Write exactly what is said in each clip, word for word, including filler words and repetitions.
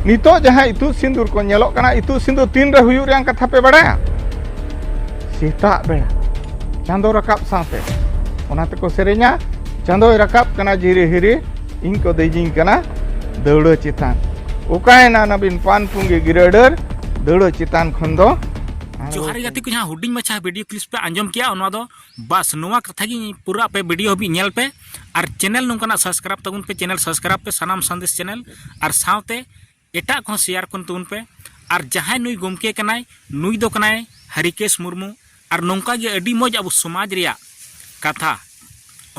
ᱱᱤᱛᱚᱜ ᱡᱟᱦᱟᱸ ᱤᱛᱩᱫ ᱥᱤᱸᱫᱩᱨ ᱠᱚ ᱧᱮᱞᱚᱜ ᱠᱟᱱᱟ, ᱤᱛᱩᱫ ᱥᱤᱸᱫᱩᱨ ᱛᱤᱱ ᱨᱮ ᱦᱩᱭᱩᱜ ᱨᱮᱭᱟᱜ ᱠᱟᱛᱷᱟ ᱯᱮ ᱵᱟᱲᱟᱭᱟ? ᱥᱮᱛᱟᱜ ᱵᱮᱲᱟ, ᱪᱟᱸᱫᱚ ᱨᱟᱠᱟᱵ ᱥᱟᱶᱛᱮ᱾ ᱚᱱᱟ ᱛᱮᱠᱚ ᱥᱮᱨᱮᱧᱟ, "ᱪᱟᱸᱫᱚᱭ ᱨᱟᱠᱟᱵ ᱠᱟᱱᱟ ᱡᱷᱤᱨᱤ ᱦᱤᱨᱤ, ᱤᱧ ᱠᱚ ᱫᱮᱡᱤᱧ ᱠᱟᱱᱟ ᱫᱟᱹᱣᱲᱟᱹ ᱪᱮᱛᱟᱱ᱾ ᱚᱠᱟᱭᱮᱱᱟ ᱱᱟᱵᱤᱱ ᱯᱟᱱ ᱯᱩᱸᱜᱤ ᱜᱤᱨᱟᱹ ᱰᱟᱹᱨ, ᱫᱟᱹᱣᱲᱟᱹ ᱪᱮᱛᱟᱱ ᱠᱷᱚᱱ ᱫᱚ ᱟᱬᱜᱚ ᱡᱚᱦᱟᱨ ᱜᱮ ᱠᱟᱹᱧ ᱜᱟᱛᱮ ᱠᱚ, ᱡᱟᱦᱟᱸ ᱦᱩᱰᱤᱧ ᱢᱟᱪᱷᱟ ᱵᱷᱤᱰᱤᱭᱳ ᱠᱞᱤᱯᱥ ᱯᱮ ᱟᱸᱡᱚᱢ ᱠᱮᱜᱼᱟ, ᱚᱱᱟ ᱫᱚ ᱵᱟᱥ, ᱱᱚᱣᱟ ᱠᱟᱛᱷᱟ ᱜᱮ ᱯᱩᱨᱟᱹ ᱟᱯᱮ ᱵᱷᱤᱰᱤᱭᱳ ᱦᱟᱹᱵᱤᱡ ᱧᱮᱞ ᱯᱮ᱾ ᱟᱨ ᱪᱮᱱᱮᱞ ᱱᱚᱝᱠᱟᱱᱟᱜ ᱥᱟᱵᱥᱠᱨᱟᱭᱤᱵ ᱛᱟᱵᱚᱱ ᱯᱮ, ᱪᱮᱱᱮᱞ ᱥᱟᱵᱥᱠᱨᱟᱭᱤᱵ ᱯᱮ, ᱥᱟᱱᱟᱢ ᱥᱟᱸᱫᱮᱥ ᱪᱮᱱᱮᱞ᱾ ᱟᱨ ᱥᱟᱶᱛᱮ ᱮᱴᱟᱜ ᱠᱚᱦᱚᱸ ᱥᱮᱭᱟᱨ ᱠᱚ ᱛᱟᱵᱚᱱ ᱯᱮ᱾ ᱟᱨ ᱡᱟᱦᱟᱸᱭ ᱱᱩᱭ ᱜᱚᱢᱠᱮ ᱠᱟᱱᱟᱭ, ᱱᱩᱭ ᱫᱚ ᱠᱟᱱᱟᱭ ᱦᱟᱨᱤᱠᱮᱥ ᱢᱩᱨᱢᱩ᱾ ᱟᱨ ᱱᱚᱝᱠᱟ ᱜᱮ ᱟᱹᱰᱤ ᱢᱚᱡᱽ ᱟᱵᱚ ᱥᱚᱢᱟᱡᱽ ᱨᱮᱭᱟᱜ ᱠᱟᱛᱷᱟ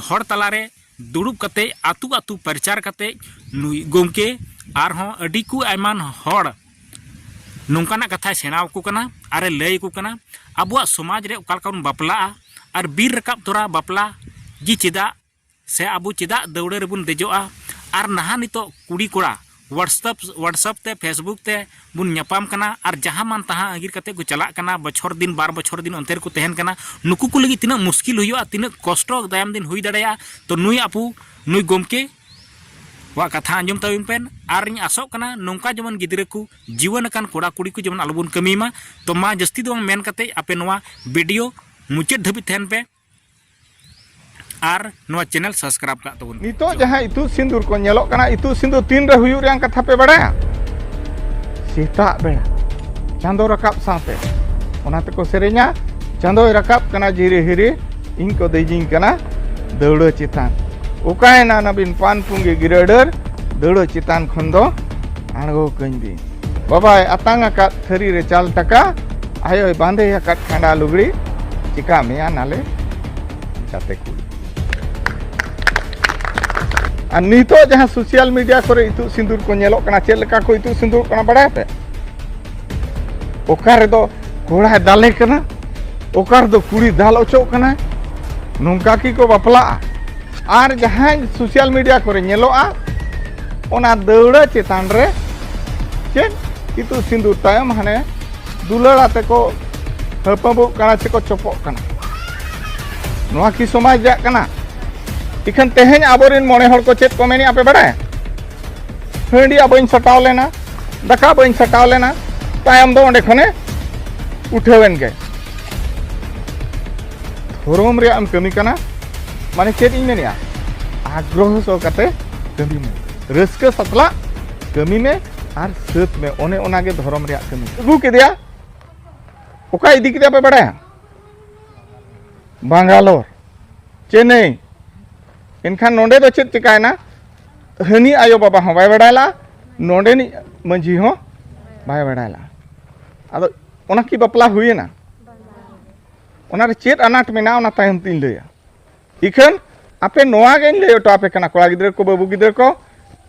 ᱦᱚᱲ ᱛᱟᱞᱟᱨᱮ ᱫᱩᱲᱩᱵ ᱠᱟᱛᱮ, ᱟᱹᱛᱩ ᱟᱹᱛᱩ ᱯᱨᱚᱪᱟᱨ ᱠᱟᱛᱮ, ᱱᱩᱭ ᱜᱚᱢᱠᱮ ᱟᱨᱦᱚᱸ ᱟᱹᱰᱤ ᱠᱚ ᱟᱭᱢᱟᱱ ᱦᱚᱲ ᱱᱚᱝᱠᱟᱱᱟᱜ ᱠᱟᱛᱷᱟᱭ ᱥᱮᱬᱟ ᱟᱠᱚ ᱠᱟᱱᱟ ᱟᱨᱮ ᱞᱟᱹᱭ ᱟᱠᱚ ᱠᱟᱱᱟ᱾ ᱟᱵᱚᱣᱟᱜ ᱥᱚᱢᱟᱡᱽ ᱨᱮ ᱚᱠᱟ ᱞᱮᱠᱟ ᱵᱚᱱ ᱵᱟᱯᱞᱟᱜᱼᱟ ᱟᱨ ᱵᱤᱨ ᱨᱟᱠᱟᱵ ᱛᱚᱨᱟ ᱵᱟᱯᱞᱟ ᱜᱮ ᱪᱮᱫᱟᱜ, ᱥᱮ ᱟᱵᱚ ᱪᱮᱫᱟᱜ ᱫᱟᱹᱣᱲᱟᱹ ᱨᱮᱵᱚᱱ ᱫᱮᱡᱚᱜᱼᱟ? ᱟᱨ ᱱᱟᱦᱟᱜ ᱱᱤᱛᱚᱜ ᱠᱩᱲᱤ ᱠᱚᱲᱟ WhatsApp, WhatsApp ᱛᱮ, Facebook ᱛᱮ ᱵᱚᱱ ᱧᱟᱯᱟᱢ ᱠᱟᱱᱟ ᱟᱨ ᱡᱟᱦᱟᱸ ᱢᱟᱱ ᱛᱟᱦᱟᱸ ᱟᱸᱜᱤᱨ ᱠᱟᱛᱮ ᱠᱚ ᱪᱟᱞᱟᱜ ᱠᱟᱱᱟ, ᱵᱚᱪᱷᱚᱨ ᱫᱤᱱ, ᱵᱟᱨ ᱵᱚᱪᱷᱚᱨ ᱫᱤᱱ ᱚᱱᱛᱮ ᱨᱮᱠᱚ ᱛᱟᱦᱮᱱ ᱠᱟᱱᱟ᱾ ᱱᱩᱠᱩ ᱠᱚ ᱞᱟᱹᱜᱤᱫ ᱛᱤᱱᱟᱹᱜ ᱢᱩᱥᱠᱤᱞ ᱦᱩᱭᱩᱜᱼᱟ, ᱛᱤᱱᱟᱹᱜ ᱠᱚᱥᱴᱚ ᱛᱟᱭᱚᱢ ᱫᱤᱱ ᱦᱩᱭ ᱫᱟᱲᱮᱭᱟᱜᱼᱟ᱾ ᱛᱚ ᱱᱩᱭ ᱟᱯᱩ, ᱱᱩᱭ ᱜᱚᱢᱠᱮ ᱣᱟᱜ ᱠᱟᱛᱷᱟ ᱟᱸᱡᱚᱢ ᱛᱟᱵᱚᱱ ᱯᱮ᱾ ᱟᱨ ᱤᱧ ᱟᱥᱚᱜ ᱠᱟᱱᱟ ᱱᱚᱝᱠᱟ ᱡᱮᱢᱚᱱ ᱜᱤᱫᱽᱨᱟᱹ ᱠᱚ, ᱡᱩᱣᱟᱹᱱ ᱟᱠᱟᱱ ᱠᱚᱲᱟ ᱠᱩᱲᱤ ᱠᱚ ᱡᱮᱢᱚᱱ ᱟᱞᱚᱵᱚᱱ ᱠᱟᱹᱢᱤ ᱢᱟ᱾ ᱛᱚ ᱢᱟ ᱡᱟᱹᱥᱛᱤ ᱫᱚ ᱵᱟᱝ ᱢᱮᱱ ᱠᱟᱛᱮ ᱟᱯᱮ ᱱᱚᱣᱟ ᱵᱷᱤᱰᱤᱭᱳ ᱢᱩᱪᱟᱹᱫ ᱫᱷᱟᱹᱵᱤᱡ ᱛᱟᱦᱮᱱ ᱯᱮ ᱟᱨ ᱱᱚᱣᱟ ᱪᱮᱱᱮᱞ ᱥᱟᱵᱥᱠᱨᱟᱭᱤᱵ ᱠᱟᱜ ᱛᱟᱵᱚᱱ ᱯᱮ᱾ ᱱᱤᱛᱚᱜ ᱡᱟᱦᱟᱸ ᱤᱛᱩᱫ ᱥᱤᱸᱫᱩᱨ ᱠᱚ ᱧᱮᱞᱚᱜ ᱠᱟᱱᱟ, ᱤᱛᱩᱫ ᱥᱤᱸᱫᱩᱨ ᱛᱤᱱ ᱨᱮ ᱦᱩᱭᱩᱜ ᱨᱮᱭᱟᱜ ᱠᱟᱛᱷᱟ ᱯᱮ ᱵᱟᱲᱟᱭᱟ? ᱥᱮᱛᱟᱜ ᱵᱮᱲᱟ, ᱪᱟᱸᱫᱚ ᱨᱟᱠᱟᱵ ᱥᱟᱶᱛᱮ᱾ ᱚᱱᱟ ᱛᱮᱠᱚ ᱥᱮᱨᱮᱧᱟ, "ᱪᱟᱸᱫᱚᱭ ᱨᱟᱠᱟᱵ ᱠᱟᱱᱟ ᱡᱷᱤᱨᱤ ᱦᱤᱨᱤ, ᱤᱧ ᱠᱚ ᱫᱮᱡᱤᱧ ᱠᱟᱱᱟ ᱫᱟᱹᱣᱲᱟᱹ ᱪᱮᱛᱟᱱ᱾ ᱚᱠᱟᱭᱮᱱᱟ ᱱᱟᱵᱤᱱ ᱯᱟᱱ ᱯᱩᱸᱜᱤ ᱜᱤᱨᱟᱹ ᱰᱟᱹᱨ, ᱫᱟᱹᱣᱲᱟᱹ ᱪᱮᱛᱟᱱ ᱠᱷᱚᱱ ᱫᱚ ᱟᱬᱜᱚ ᱠᱟᱹᱧ ᱵᱤᱱ᱾ ᱵᱟᱵᱟᱭ ᱟᱛᱟᱝ ᱟᱠᱟᱫ ᱛᱷᱟᱹᱨᱤ ᱨᱮ ᱪᱟᱞ ᱴᱟᱠᱟ, ᱟᱭᱳᱭ ᱵᱟᱸᱫᱮ ᱟᱠᱟᱫ ᱠᱷᱟᱸᱰᱟ ᱞᱩᱜᱽᱲᱤ, ᱪᱤᱠᱟ ᱢᱮᱭᱟ ᱱᱟᱞᱮ ᱜᱟᱛᱮ ᱠᱩᱲᱤ?" ᱟᱨ ᱱᱤᱛᱚᱜ ᱡᱟᱦᱟᱸ ᱥᱳᱥᱟᱞ ᱢᱤᱰᱤᱭᱟ ᱠᱚᱨᱮ ᱤᱛᱩᱫ ᱥᱤᱸᱫᱩᱨ ᱠᱚ ᱧᱮᱞᱚᱜ ᱠᱟᱱᱟ, ᱪᱮᱫ ᱞᱮᱠᱟ ᱠᱚ ᱤᱛᱩᱫ ᱥᱤᱸᱫᱩᱨᱚᱜ ᱠᱟᱱᱟ ᱵᱟᱲᱟᱭᱟᱯᱮ? ᱚᱠᱟ ᱨᱮᱫᱚ ᱠᱚᱲᱟᱭ ᱫᱟᱞᱮ ᱠᱟᱱᱟ, ᱚᱠᱟ ᱨᱮᱫᱚ ᱠᱩᱲᱤ ᱫᱟᱞ ᱚᱪᱚᱜ ᱠᱟᱱᱟ, ᱱᱚᱝᱠᱟ ᱠᱤ ᱠᱚ ᱵᱟᱯᱞᱟᱜᱼᱟ? ᱟᱨ ᱡᱟᱦᱟᱸ ᱥᱳᱥᱟᱞ ᱢᱤᱰᱤᱭᱟ ᱠᱚᱨᱮ ᱧᱮᱞᱚᱜᱼᱟ, ᱚᱱᱟ ᱫᱟᱹᱣᱲᱟᱹ ᱪᱮᱛᱟᱱ ᱨᱮ ᱪᱮᱫ ᱤᱛᱩᱫ ᱥᱤᱸᱫᱩᱨ ᱛᱟᱭᱚᱢ ᱦᱟᱱᱮ ᱫᱩᱞᱟᱹᱲ ᱟᱛᱮ ᱠᱚ ᱦᱟᱹᱯᱟᱹᱵᱚᱜ ᱠᱟᱱᱟ, ᱪᱮ ᱠᱚ ᱪᱚᱯᱚᱜ ᱠᱟᱱᱟ᱾ ᱱᱚᱣᱟ ᱠᱤ ᱥᱚᱢᱟᱡᱽ ᱨᱮᱭᱟᱜ ᱠᱟᱱᱟ? ᱤᱠᱷᱟᱹᱱ ᱛᱮᱦᱮᱧ ᱟᱵᱚᱨᱮᱱ ᱢᱚᱬᱮ ᱦᱚᱲ ᱠᱚ ᱪᱮᱫ ᱠᱚ ᱢᱮᱱᱮᱜᱼᱟ ᱯᱮ ᱵᱟᱲᱟᱭᱟ? ᱦᱟᱺᱰᱤ ᱟᱵᱚᱧ ᱥᱟᱴᱟᱣ ᱞᱮᱱᱟ, ᱫᱟᱠᱟ ᱵᱟᱹᱧ ᱥᱟᱴᱟᱣ ᱞᱮᱱᱟ, ᱛᱟᱭᱚᱢ ᱫᱚ ᱚᱸᱰᱮ ᱠᱷᱚᱱᱮ ᱩᱴᱷᱟᱹᱣᱮᱱ ᱜᱮ᱾ ᱫᱷᱚᱨᱚᱢ ᱨᱮᱭᱟᱜ ᱮᱢ ᱠᱟᱹᱢᱤ ᱠᱟᱱᱟ, ᱢᱟᱱᱮ ᱪᱮᱫ ᱤᱧ ᱢᱮᱱᱮᱜᱼᱟ, ᱟᱜᱽᱨᱚᱦᱚ ᱥᱚᱦᱚ ᱠᱟᱛᱮ ᱠᱟᱹᱢᱤ ᱢᱮ, ᱨᱟᱹᱥᱠᱟᱹ ᱥᱟᱛᱞᱟᱜ ᱠᱟᱹᱢᱤ ᱢᱮ ᱟᱨ ᱥᱟᱹᱛ ᱢᱮ, ᱚᱱᱮ ᱚᱱᱟ ᱜᱮ ᱫᱷᱚᱨᱚᱢ ᱨᱮᱭᱟᱜ ᱠᱟᱹᱢᱤ᱾ ᱟᱹᱜᱩ ᱠᱮᱫᱮᱭᱟ, ᱚᱠᱟ ᱤᱫᱤ ᱠᱮᱫᱮᱭᱟ ᱯᱮ ᱵᱟᱲᱟᱭᱟ? ᱵᱟᱝᱜᱟᱞᱳᱨ, ᱪᱮᱱᱱᱟᱭ᱾ ᱮᱱᱠᱷᱟᱱ ᱱᱚᱰᱮ ᱫᱚ ᱪᱮᱫ ᱪᱮᱠᱟᱭᱮᱱᱟ? ᱦᱟᱹᱱᱤ ᱟᱭᱳ ᱵᱟᱵᱟ ᱦᱚᱸ ᱵᱟᱭ ᱵᱟᱲᱟᱭ ᱞᱟᱜᱼᱟ, ᱱᱚᱰᱮᱱᱤᱡ ᱢᱟᱺᱡᱷᱤ ᱦᱚᱸ ᱵᱟᱭ ᱵᱟᱲᱟᱭ ᱞᱟᱜᱼᱟ᱾ ᱟᱫᱚ ᱚᱱᱟ ᱠᱤ ᱵᱟᱯᱞᱟ ᱦᱩᱭᱮᱱᱟ? ᱚᱱᱟᱨᱮ ᱪᱮᱫ ᱟᱱᱟᱴ ᱢᱮᱱᱟᱜᱼᱟ, ᱚᱱᱟ ᱛᱟᱭᱚᱢ ᱛᱤᱧ ᱞᱟᱹᱭᱟ᱾ ᱤᱠᱷᱟᱹᱱ ᱟᱯᱮ ᱱᱚᱣᱟ ᱜᱮᱧ ᱞᱟᱹᱭ ᱦᱚᱴᱚ ᱟᱯᱮ ᱠᱟᱱᱟ, ᱠᱚᱲᱟ ᱜᱤᱫᱽᱨᱟᱹ ᱠᱚ, ᱵᱟᱹᱵᱩ ᱜᱤᱫᱽᱨᱟᱹ ᱠᱚ,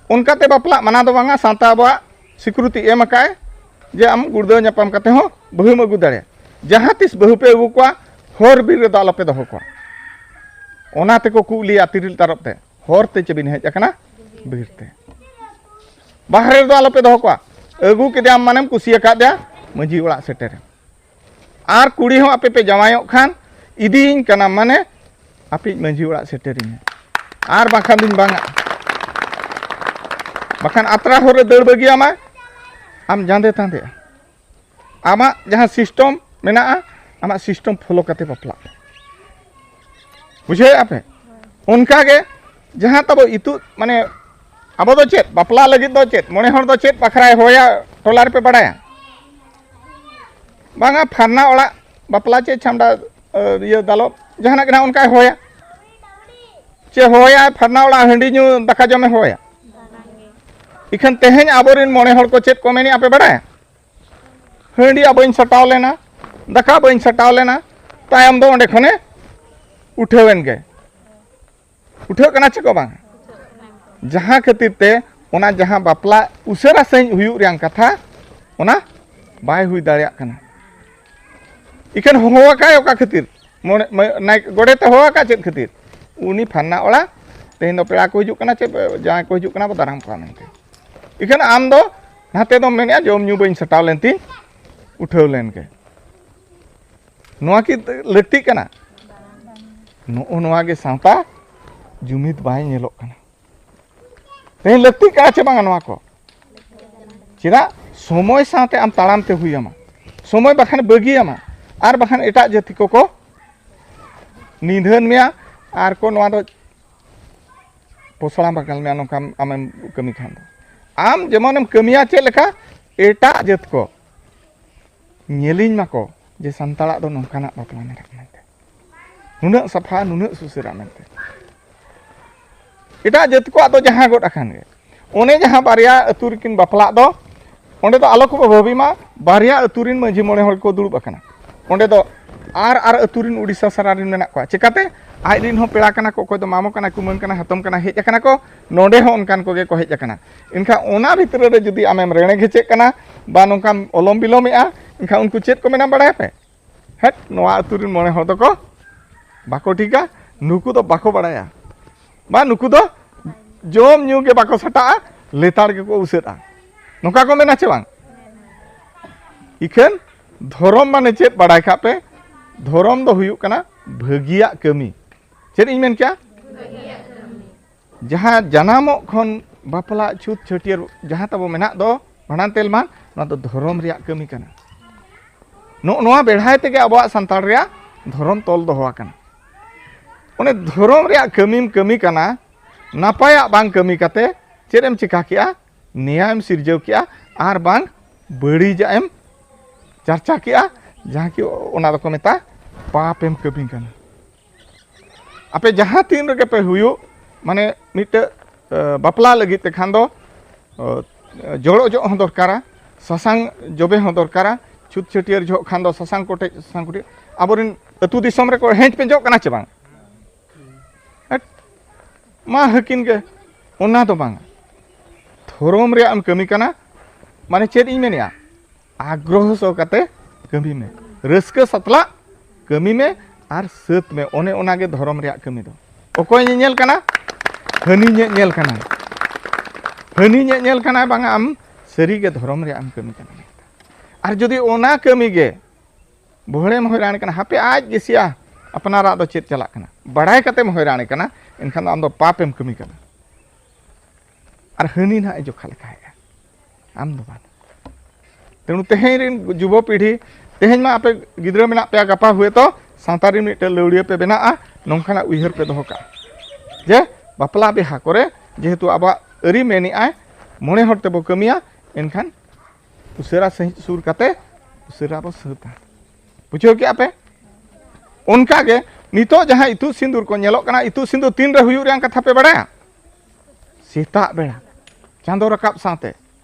ᱚᱱᱠᱟᱛᱮ ᱵᱟᱯᱞᱟᱜ ᱢᱟᱱᱟ ᱫᱚ ᱵᱟᱝᱟ᱾ ᱥᱟᱶᱛᱟ ᱟᱵᱚᱣᱟᱜ ᱥᱤᱠᱩᱨᱤᱛᱤ ᱮᱢ ᱟᱠᱟᱫᱼᱟᱭ ᱡᱮ ᱟᱢ ᱜᱩᱲᱫᱟᱹᱣ ᱧᱟᱯᱟᱢ ᱠᱟᱛᱮ ᱦᱚᱸ ᱵᱟᱹᱦᱩᱢ ᱟᱹᱜᱩ ᱫᱟᱲᱮᱭᱟᱜᱼᱟ᱾ ᱡᱟᱦᱟᱸ ᱛᱤᱥ ᱵᱟᱹᱦᱩ ᱯᱮ ᱟᱹᱜᱩ ᱠᱚᱣᱟ, ᱦᱚᱨ ᱵᱤᱨ ᱨᱮᱫᱚ ᱟᱞᱚᱯᱮ ᱫᱚᱦᱚ ᱠᱚᱣᱟ᱾ ᱚᱱᱟ ᱛᱮᱠᱚ ᱠᱩᱜ ᱞᱮᱭᱟ ᱛᱤᱨᱤᱞ ᱛᱟᱨᱚᱵ ᱛᱮ, ᱦᱚᱨ ᱛᱮ ᱪᱮᱵᱤᱱ ᱦᱮᱡ ᱟᱠᱟᱱᱟ ᱵᱤᱨ ᱛᱮ᱾ ᱵᱟᱦᱨᱮ ᱨᱮᱫᱚ ᱟᱞᱚᱯᱮ ᱫᱚᱦᱚ ᱠᱚᱣᱟ᱾ ᱟᱹᱜᱩ ᱠᱮᱫᱮᱭᱟᱢ ᱢᱟᱱᱮᱢ ᱠᱩᱥᱤ ᱟᱠᱟᱫᱮᱭᱟ, ᱢᱟᱺᱡᱷᱤ ᱚᱲᱟᱜ ᱥᱮᱴᱮᱨᱮᱢ᱾ ᱟᱨ ᱠᱩᱲᱤ ᱦᱚᱸ ᱟᱯᱮ ᱯᱮ ᱡᱟᱶᱟᱭᱚᱜ ᱠᱷᱟᱱ, ᱤᱫᱤᱭᱤᱧ ᱠᱟᱱᱟᱢ ᱢᱟᱱᱮ ᱟᱯᱮᱭᱤᱡ ᱢᱟᱺᱡᱷᱤ ᱚᱲᱟᱜ ᱥᱮᱴᱮᱨᱤᱧ ᱢᱮ, ᱟᱨ ᱵᱟᱝᱠᱷᱟᱱ ᱫᱩᱧ ᱵᱟᱝᱟ᱾ ᱵᱟᱠᱷᱟᱱ ᱟᱛᱨᱟ ᱦᱚᱨ ᱨᱮ ᱫᱟᱹᱲ ᱵᱟᱹᱜᱤᱭᱟᱢᱟᱭ, ᱟᱢ ᱡᱟᱸᱫᱮ ᱛᱟᱸᱫᱮᱜᱼᱟ᱾ ᱟᱢᱟᱜ ᱡᱟᱦᱟᱸ system ᱢᱮᱱᱟᱜᱼᱟ, ᱟᱢᱟᱜ system follow ᱠᱟᱛᱮ ᱵᱟᱯᱞᱟᱜ ᱢᱮ᱾ ᱵᱩᱡᱷᱟᱹᱣᱮᱫᱼᱟ ᱯᱮ? ᱚᱱᱠᱟ ᱜᱮ ᱡᱟᱦᱟᱸ ᱛᱟᱵᱚ ᱤᱛᱩᱫ, ᱢᱟᱱᱮ ᱟᱵᱚ ᱫᱚ ᱪᱮᱫ, ᱵᱟᱯᱞᱟ ᱞᱟᱹᱜᱤᱫ ᱫᱚ ᱪᱮᱫ, ᱢᱚᱬᱮ ᱦᱚᱲ ᱫᱚ ᱪᱮᱫ ᱵᱟᱠᱷᱨᱟᱭ ᱦᱚᱦᱚᱭᱟ ᱴᱚᱞᱟ ᱨᱮᱯᱮ ᱵᱟᱲᱟᱭᱟ? ᱵᱟᱝᱟ, ᱯᱷᱟᱨᱱᱟ ᱚᱲᱟᱜ ᱵᱟᱯᱞᱟ ᱪᱮ ᱪᱷᱟᱢᱰᱟ, ᱤᱭᱟᱹ ᱫᱟᱞᱚᱵ, ᱡᱟᱦᱟᱱᱟᱜ ᱜᱮ ᱱᱟᱦᱟᱜ ᱚᱱᱠᱟᱭ ᱦᱚᱦᱚᱭᱟ᱾ ᱪᱮ ᱦᱚᱦᱚᱭᱟᱭ ᱯᱷᱟᱨᱱᱟ ᱚᱲᱟᱜ ᱦᱟᱺᱰᱤ ᱧᱩ ᱫᱟᱠᱟ ᱡᱚᱢᱮ ᱦᱚᱦᱚᱭᱟ? ᱤᱠᱷᱟᱹᱱ ᱛᱮᱦᱮᱧ ᱟᱵᱚᱨᱮᱱ ᱢᱚᱬᱮ ᱦᱚᱲ ᱠᱚ ᱪᱮᱫ ᱠᱚ ᱢᱮᱱᱮᱜᱼᱟ ᱯᱮ ᱵᱟᱲᱟᱭᱟ? ᱦᱟᱺᱰᱤ ᱟᱵᱚᱧ ᱥᱟᱴᱟᱣ ᱞᱮᱱᱟ, ᱫᱟᱠᱟ ᱵᱟᱹᱧ ᱥᱟᱴᱟᱣ ᱞᱮᱱᱟ, ᱛᱟᱭᱚᱢ ᱫᱚ ᱚᱸᱰᱮ ᱠᱷᱚᱱᱮ ᱩᱴᱷᱟᱹᱣᱮᱱ ᱜᱮ᱾ ᱩᱴᱷᱟᱹᱜ ᱠᱟᱱᱟ ᱪᱮ ᱠᱚ ᱵᱟᱝ? ᱡᱟᱦᱟᱸ ᱠᱷᱟᱹᱛᱤᱨ ᱛᱮ ᱚᱱᱟ ᱡᱟᱦᱟᱸ ᱵᱟᱯᱞᱟ ᱩᱥᱟᱹᱨᱟ ᱥᱟᱺᱦᱤᱡ ᱦᱩᱭᱩᱜ ᱨᱮᱭᱟᱜ ᱠᱟᱛᱷᱟ, ᱚᱱᱟ ᱵᱟᱭ ᱦᱩᱭ ᱫᱟᱲᱮᱭᱟᱜ ᱠᱟᱱᱟ᱾ ᱤᱠᱷᱟᱹᱱ ᱦᱚᱦᱚ ᱟᱠᱟᱫ ᱚᱠᱟ ᱠᱷᱟᱹᱛᱤᱨ? ᱢᱚᱬᱮ, ᱢᱟᱹ-, ᱱᱟᱭᱠᱮ, ᱜᱚᱰᱮᱛ ᱮ ᱦᱚᱦᱚ ᱟᱠᱟᱫ ᱪᱮᱫ ᱠᱷᱟᱹᱛᱤᱨ? ᱩᱱᱤ ᱯᱷᱟᱨᱱᱟ ᱚᱲᱟᱜ ᱛᱮᱦᱮᱧ ᱫᱚ ᱯᱮᱲᱟ ᱠᱚ ᱦᱤᱡᱩᱜ ᱠᱟᱱᱟ, ᱪᱮᱫ ᱡᱟᱦᱟᱸᱭ ᱠᱚ ᱦᱤᱡᱩᱜ ᱠᱟᱱᱟ, ᱵᱚ ᱫᱟᱨᱟᱢ ᱠᱚᱣᱟ ᱢᱮᱱᱛᱮ᱾ ᱤᱠᱷᱟᱹᱱ ᱟᱢ ᱫᱚ ᱱᱟᱛᱮ ᱫᱚᱢ ᱢᱮᱱᱮᱫᱼᱟ, ᱡᱚᱢ ᱧᱩ ᱵᱟᱹᱧ ᱥᱟᱴᱟᱣ ᱞᱮᱱ ᱛᱤᱧ ᱩᱴᱷᱟᱹᱣ ᱞᱮᱱ ᱜᱮ᱾ ᱱᱚᱣᱟ ᱠᱤ ᱞᱟᱹᱠᱛᱤᱜ ᱠᱟᱱᱟ? ᱱᱚᱜᱼᱚ ᱱᱚᱣᱟ ᱜᱮ ᱥᱟᱶᱛᱟ ᱡᱩᱢᱤᱫ ᱵᱟᱭ ᱧᱮᱞᱚᱜ ᱠᱟᱱᱟ᱾ ᱛᱮᱦᱮᱧ ᱞᱟᱹᱠᱛᱤᱜ ᱠᱟᱱᱟ ᱪᱮ ᱵᱟᱝᱟ ᱱᱚᱣᱟ ᱠᱚ? ᱪᱮᱫᱟᱜ? ᱥᱚᱢᱚᱭ ᱥᱟᱶᱛᱮ ᱟᱢ ᱛᱟᱲᱟᱢ ᱛᱮ ᱦᱩᱭ ᱟᱢᱟ, ᱥᱚᱢᱚᱭ ᱵᱟᱠᱷᱟᱱ ᱵᱟᱹᱜᱤᱭᱟᱢᱟ, ᱟᱨ ᱵᱟᱠᱷᱟᱱ ᱮᱴᱟᱜ ᱡᱟᱹᱛᱤ ᱠᱚᱠᱚ ᱱᱤᱫᱷᱟᱹᱱ ᱢᱮᱭᱟ ᱟᱨ ᱠᱚ ᱱᱚᱣᱟ ᱫᱚ ᱯᱚᱥᱲᱟ ᱵᱟᱠᱟᱞ ᱢᱮᱭᱟ, ᱱᱚᱝᱠᱟ ᱟᱢᱮᱢ ᱠᱟᱹᱢᱤ ᱠᱷᱟᱱ ᱫᱚ᱾ ᱟᱢ ᱡᱮᱢᱚᱱᱮᱢ ᱠᱟᱹᱢᱤᱭᱟ ᱪᱮᱫ ᱞᱮᱠᱟ, ᱮᱴᱟᱜ ᱡᱟᱹᱛ ᱠᱚ ᱧᱮᱞᱤᱧ ᱢᱟᱠᱚ ᱡᱮ ᱥᱟᱱᱛᱟᱲᱟᱜ ᱫᱚ ᱱᱚᱝᱠᱟᱱᱟᱜ ᱵᱟᱯᱞᱟ ᱢᱮᱱᱟᱜᱼᱟ ᱢᱮᱱᱛᱮ, ᱱᱩᱱᱟᱹᱜ ᱥᱟᱯᱷᱟ, ᱱᱩᱱᱟᱹᱜ ᱥᱩᱥᱟᱹᱨᱟ ᱢᱮᱱᱛᱮ᱾ ᱮᱴᱟᱜ ᱡᱟᱹᱛ ᱠᱚᱣᱟᱜ ᱫᱚ ᱡᱟᱦᱟᱸ ᱜᱚᱫ ᱟᱠᱟᱱ ᱜᱮ, ᱚᱱᱮ ᱡᱟᱦᱟᱸ ᱵᱟᱨᱭᱟ ᱟᱹᱛᱩ ᱨᱮᱠᱤᱱ ᱵᱟᱯᱞᱟᱜ ᱫᱚ, ᱚᱸᱰᱮ ᱫᱚ ᱟᱞᱚ ᱠᱚ ᱵᱷᱟᱹᱵᱤ ᱢᱟ, ᱵᱟᱨᱭᱟ ᱟᱹᱛᱩ ᱨᱮᱱ ᱢᱟᱹᱡᱷᱤ ᱢᱚᱬᱮ ᱦᱚᱲ ᱠᱚ ᱫᱩᱲᱩᱵ ᱟᱠᱟᱱᱟ᱾ ᱚᱸᱰᱮ ᱫᱚ ᱟᱨ ᱟᱨ ᱟᱹᱛᱩ ᱨᱮᱱ ᱩᱲᱤᱥᱥᱟ ᱥᱟᱨᱟ ᱨᱮᱱ ᱢᱮᱱᱟᱜ ᱠᱚᱣᱟ᱾ ᱪᱮᱠᱟᱛᱮ? ᱟᱡ ᱨᱮᱱ ᱦᱚᱸ ᱯᱮᱲᱟ ᱠᱟᱱᱟ ᱠᱚ, ᱚᱠᱚᱭ ᱫᱚ ᱢᱟᱢᱚ ᱠᱟᱱᱟ, ᱠᱩᱢᱟᱹᱝ ᱠᱟᱱᱟ, ᱦᱟᱛᱚᱢ ᱠᱟᱱᱟ, ᱦᱮᱡ ᱟᱠᱟᱱᱟ ᱠᱚ, ᱱᱚᱰᱮ ᱦᱚᱸ ᱚᱱᱠᱟᱱ ᱠᱚᱜᱮ ᱠᱚ ᱦᱮᱡ ᱟᱠᱟᱱᱟ᱾ ᱮᱱᱠᱷᱟᱱ ᱚᱱᱟ ᱵᱷᱤᱛᱨᱤ ᱨᱮ ᱡᱩᱫᱤ ᱟᱢᱮᱢ ᱨᱮᱲᱮ ᱜᱷᱮᱪᱮᱜ ᱠᱟᱱᱟ ᱵᱟ ᱱᱚᱝᱠᱟᱢ ᱚᱞᱚᱢ ᱵᱤᱞᱚᱢᱮᱜᱼᱟ, ᱮᱱᱠᱷᱟᱱ ᱩᱱᱠᱩ ᱪᱮᱫ ᱠᱚ ᱢᱮᱱᱟ ᱵᱟᱲᱟᱭᱟᱯᱮ? ᱦᱮᱴ, ᱱᱚᱣᱟ ᱟᱹᱛᱩ ᱨᱮᱱ ᱢᱚᱬᱮ ᱦᱚᱲ ᱫᱚᱠᱚ ᱵᱟᱠᱚ ᱴᱷᱤᱠᱟ, ᱱᱩᱠᱩ ᱫᱚ ᱵᱟᱠᱚ ᱵᱟᱲᱟᱭᱟ, ᱵᱟ ᱱᱩᱠᱩ ᱫᱚ ᱡᱚᱢ ᱧᱩ ᱜᱮ ᱵᱟᱠᱚ ᱥᱟᱴᱟᱜᱼᱟ, ᱞᱮᱛᱟᱲ ᱜᱮᱠᱚ ᱩᱥᱟᱹᱫᱼᱟ, ᱱᱚᱝᱠᱟ ᱠᱚ ᱢᱮᱱᱟ ᱪᱮ ᱵᱟᱝ? ᱤᱠᱷᱟᱹᱱ ᱫᱷᱚᱨᱚᱢ ᱢᱟᱱᱮ ᱪᱮᱫ ᱵᱟᱲᱟᱭ ᱠᱟᱜ ᱯᱮ, ᱫᱷᱚᱨᱚᱢ ᱫᱚ ᱦᱩᱭᱩᱜ ᱠᱟᱱᱟ ᱵᱷᱟᱹᱜᱤᱭᱟᱜ ᱠᱟᱹᱢᱤ᱾ ᱪᱮᱫ ᱤᱧ ᱢᱮᱱ ᱠᱮᱜᱼᱟ? ᱡᱟᱦᱟᱸ ᱡᱟᱱᱟᱢᱚᱜ ᱠᱷᱚᱱ ᱵᱟᱯᱞᱟ, ᱪᱷᱩᱛ, ᱪᱷᱟᱹᱴᱭᱟᱹᱨ, ᱡᱟᱦᱟᱸ ᱛᱟᱵᱚ ᱢᱮᱱᱟᱜ ᱫᱚ ᱵᱷᱟᱸᱰᱟᱱ, ᱛᱮᱞᱢᱟᱱ, ᱱᱚᱣᱟ ᱫᱚ ᱫᱷᱚᱨᱚᱢ ᱨᱮᱭᱟᱜ ᱠᱟᱹᱢᱤ ᱠᱟᱱᱟ᱾ ᱱᱚᱜᱼᱚ ᱱᱚᱣᱟ ᱵᱮᱲᱦᱟᱭ ᱛᱮᱜᱮ ᱟᱵᱚᱣᱟᱜ ᱥᱟᱱᱛᱟᱲ ᱨᱮᱭᱟᱜ ᱫᱷᱚᱨᱚᱢ ᱛᱚᱞ ᱫᱚᱦᱚ ᱟᱠᱟᱱᱟ᱾ ᱚᱱᱮ ᱫᱷᱚᱨᱚᱢ ᱨᱮᱭᱟᱜ ᱠᱟᱹᱢᱤᱢ ᱠᱟᱹᱢᱤ ᱠᱟᱱᱟ, ᱱᱟᱯᱟᱭᱟᱜ ᱵᱟᱝ ᱠᱟᱹᱢᱤ ᱠᱟᱛᱮ ᱪᱮᱫ ᱮᱢ ᱪᱮᱠᱟ ᱠᱮᱜᱼᱟ? ᱱᱮᱭᱟᱣᱮᱢ ᱥᱤᱨᱡᱟᱹᱣ ᱠᱮᱜᱼᱟ, ᱟᱨ ᱵᱟᱝ ᱵᱟᱹᱲᱤᱡᱟᱜ ᱮᱢ ᱪᱟᱨᱪᱟ ᱠᱮᱜᱼᱟ, ᱡᱟᱦᱟᱸ ᱠᱤ ᱚᱱᱟ ᱫᱚᱠᱚ ᱢᱮᱛᱟᱜᱼᱟ ᱯᱟᱯᱮᱢ ᱠᱟᱹᱢᱤ ᱠᱟᱱᱟ᱾ ᱟᱯᱮ ᱡᱟᱦᱟᱸ ᱛᱤᱱ ᱨᱮᱜᱮ ᱯᱮ ᱦᱩᱭᱩᱜ, ᱢᱟᱱᱮ ᱢᱤᱫᱴᱮᱡ, ᱮ, ᱵᱟᱯᱞᱟ ᱞᱟᱹᱜᱤᱫ ᱛᱮ ᱠᱷᱟᱱ ᱫᱚ, ᱚ, ᱡᱚᱲᱚ ᱚᱡᱚᱜ ᱦᱚᱸ ᱫᱚᱨᱠᱟᱨᱟ, ᱥᱟᱥᱟᱝ ᱡᱚᱵᱮ ᱦᱚᱸ ᱫᱚᱨᱠᱟᱨᱟ, ᱪᱷᱩᱛ ᱪᱷᱟᱹᱴᱭᱟᱹᱨ ᱡᱚᱦᱚᱜ ᱠᱷᱟᱱ ᱫᱚ ᱥᱟᱥᱟᱝ ᱠᱚᱴᱮᱡ, ᱥᱟᱥᱟᱝ ᱠᱚᱴᱮᱡ᱾ ᱟᱵᱚᱨᱮᱱ ᱟᱹᱛᱩ ᱫᱤᱥᱚᱢ ᱨᱮᱠᱚ ᱦᱮᱸᱡ ᱯᱮᱸᱡᱚᱜ ᱠᱟᱱᱟ ᱪᱮ ᱵᱟᱝ? ᱦᱮᱸ? ᱢᱟ ᱦᱟᱹᱠᱤᱱ ᱜᱮ, ᱚᱱᱟ ᱫᱚ ᱵᱟᱝ᱾ ᱫᱷᱚᱨᱚᱢ ᱨᱮᱭᱟᱜ ᱮᱢ ᱠᱟᱹᱢᱤ ᱠᱟᱱᱟ, ᱢᱟᱱᱮ ᱪᱮᱫ ᱤᱧ ᱢᱮᱱᱮᱜᱼᱟ? ᱟᱜᱽᱨᱚᱦᱚ ᱥᱚ ᱠᱟᱛᱮ ᱠᱟᱹᱢᱤ ᱢᱮ, ᱨᱟᱹᱥᱠᱟᱹ ᱥᱟᱛᱞᱟᱜ ᱠᱟᱹᱢᱤ ᱢᱮ ᱟᱨ ᱥᱟᱹᱛ ᱢᱮ᱾ ᱚᱱᱮ ᱚᱱᱟᱜᱮ ᱫᱷᱚᱨᱚᱢ ᱨᱮᱭᱟᱜ ᱠᱟᱹᱢᱤ ᱫᱚ᱾ ᱚᱠᱚᱭ ᱧᱮᱧᱮᱞ ᱠᱟᱱᱟ? ᱦᱟᱹᱱᱤ ᱧᱮᱧᱮᱞ ᱠᱟᱱᱟᱭ, ᱦᱟᱹᱱᱤ ᱧᱮᱧᱮᱞ ᱠᱟᱱᱟᱭ, ᱵᱟᱝᱟ ᱟᱢ ᱥᱟᱹᱨᱤᱜᱮ ᱫᱷᱚᱨᱚᱢ ᱨᱮᱭᱟᱜ ᱮᱢ ᱠᱟᱹᱢᱤ ᱠᱟᱱᱟ᱾ ᱟᱨ ᱡᱩᱫᱤ ᱚᱱᱟ ᱠᱟᱹᱢᱤ ᱜᱮ ᱵᱚᱦᱲᱮᱢ ᱦᱚᱭᱨᱟᱱ ᱠᱟᱱᱟ, ᱦᱟᱯᱮ ᱟᱡ ᱜᱮᱥᱮᱭᱟ ᱟᱯᱱᱟᱨᱟᱜ ᱫᱚ ᱪᱮᱫ ᱪᱟᱞᱟᱜ ᱠᱟᱱᱟ, ᱵᱟᱲᱟᱭ ᱠᱟᱛᱮᱢ ᱦᱚᱭᱨᱟᱱ ᱠᱟᱱᱟ, ᱮᱱᱠᱷᱟᱱ ᱫᱚ ᱟᱢ ᱫᱚ ᱯᱟᱯᱮᱢ ᱠᱟᱹᱢᱤ ᱠᱟᱱᱟ᱾ ᱟᱨ ᱦᱟᱹᱱᱤ ᱱᱟᱦᱟᱜ ᱮ ᱡᱚᱠᱷᱟ ᱞᱮᱠᱷᱟᱭᱮᱜᱼᱟ᱾ ᱟᱢ ᱫᱚ ᱵᱟᱝ᱾ ᱛᱮᱱᱩ ᱛᱮᱦᱮᱧ ᱨᱤᱱ ᱡᱩᱵᱚ ᱯᱤᱲᱦᱤ, ᱛᱮᱦᱮᱧ ᱢᱟ ᱟᱯᱮ ᱜᱤᱫᱽᱨᱟᱹ ᱢᱮᱱᱟᱜ ᱯᱮᱭᱟ, ᱜᱟᱯᱟ ᱦᱩᱭᱛᱚ ᱥᱟᱶᱛᱟ ᱨᱤᱱ ᱢᱤᱫᱴᱮᱱ ᱞᱟᱹᱣᱲᱤᱭᱟᱹ ᱯᱮ ᱵᱮᱱᱟᱜᱼᱟ, ᱱᱚᱝᱠᱟᱱᱟᱜ ᱩᱭᱦᱟᱹᱨ ᱯᱮ ᱫᱚᱦᱚ ᱠᱟᱜᱼᱟ ᱡᱮ ᱵᱟᱯᱞᱟ ᱵᱤᱦᱟ ᱠᱚᱨᱮ ᱡᱮᱦᱮᱛᱩ ᱟᱵᱚᱣᱟᱜ ᱟᱹᱨᱤ ᱢᱮᱱᱮᱜᱼᱟᱭ ᱢᱚᱬᱮ ᱦᱚᱲ ᱛᱮᱵᱚ ᱠᱟᱹᱢᱤᱭᱟ, ᱮᱱᱠᱷᱟᱱ ᱩᱥᱟᱹᱨᱟ ᱥᱟᱺᱦᱤᱡ ᱥᱩᱨ ᱠᱟᱛᱮ ᱩᱥᱟᱹᱨᱟ ᱵᱚ ᱥᱟᱹᱛᱟ᱾ ᱵᱩᱡᱷᱟᱹᱣ ᱠᱮᱜᱼᱟ ᱯᱮ? ᱚᱱᱠᱟ ᱜᱮ ᱱᱤᱛᱚᱜ ᱡᱟᱦᱟᱸ ᱤᱛᱩᱫ ᱥᱤᱸᱫᱩᱨ ᱠᱚ ᱧᱮᱞᱚᱜ ᱠᱟᱱᱟ, ᱤᱛᱩᱫ ᱥᱤᱸᱫᱩᱨ ᱛᱤᱱ ᱨᱮ ᱦᱩᱭᱩᱜ ᱨᱮᱭᱟᱜ ᱠᱟᱛᱷᱟ ᱯᱮ ᱵᱟᱲᱟᱭᱟ? ᱥᱮᱛᱟᱜ ᱵᱮᱲᱟ ᱪᱟᱸᱫᱚ ᱨᱟᱠᱟᱵ ᱥᱟᱶᱛᱮ᱾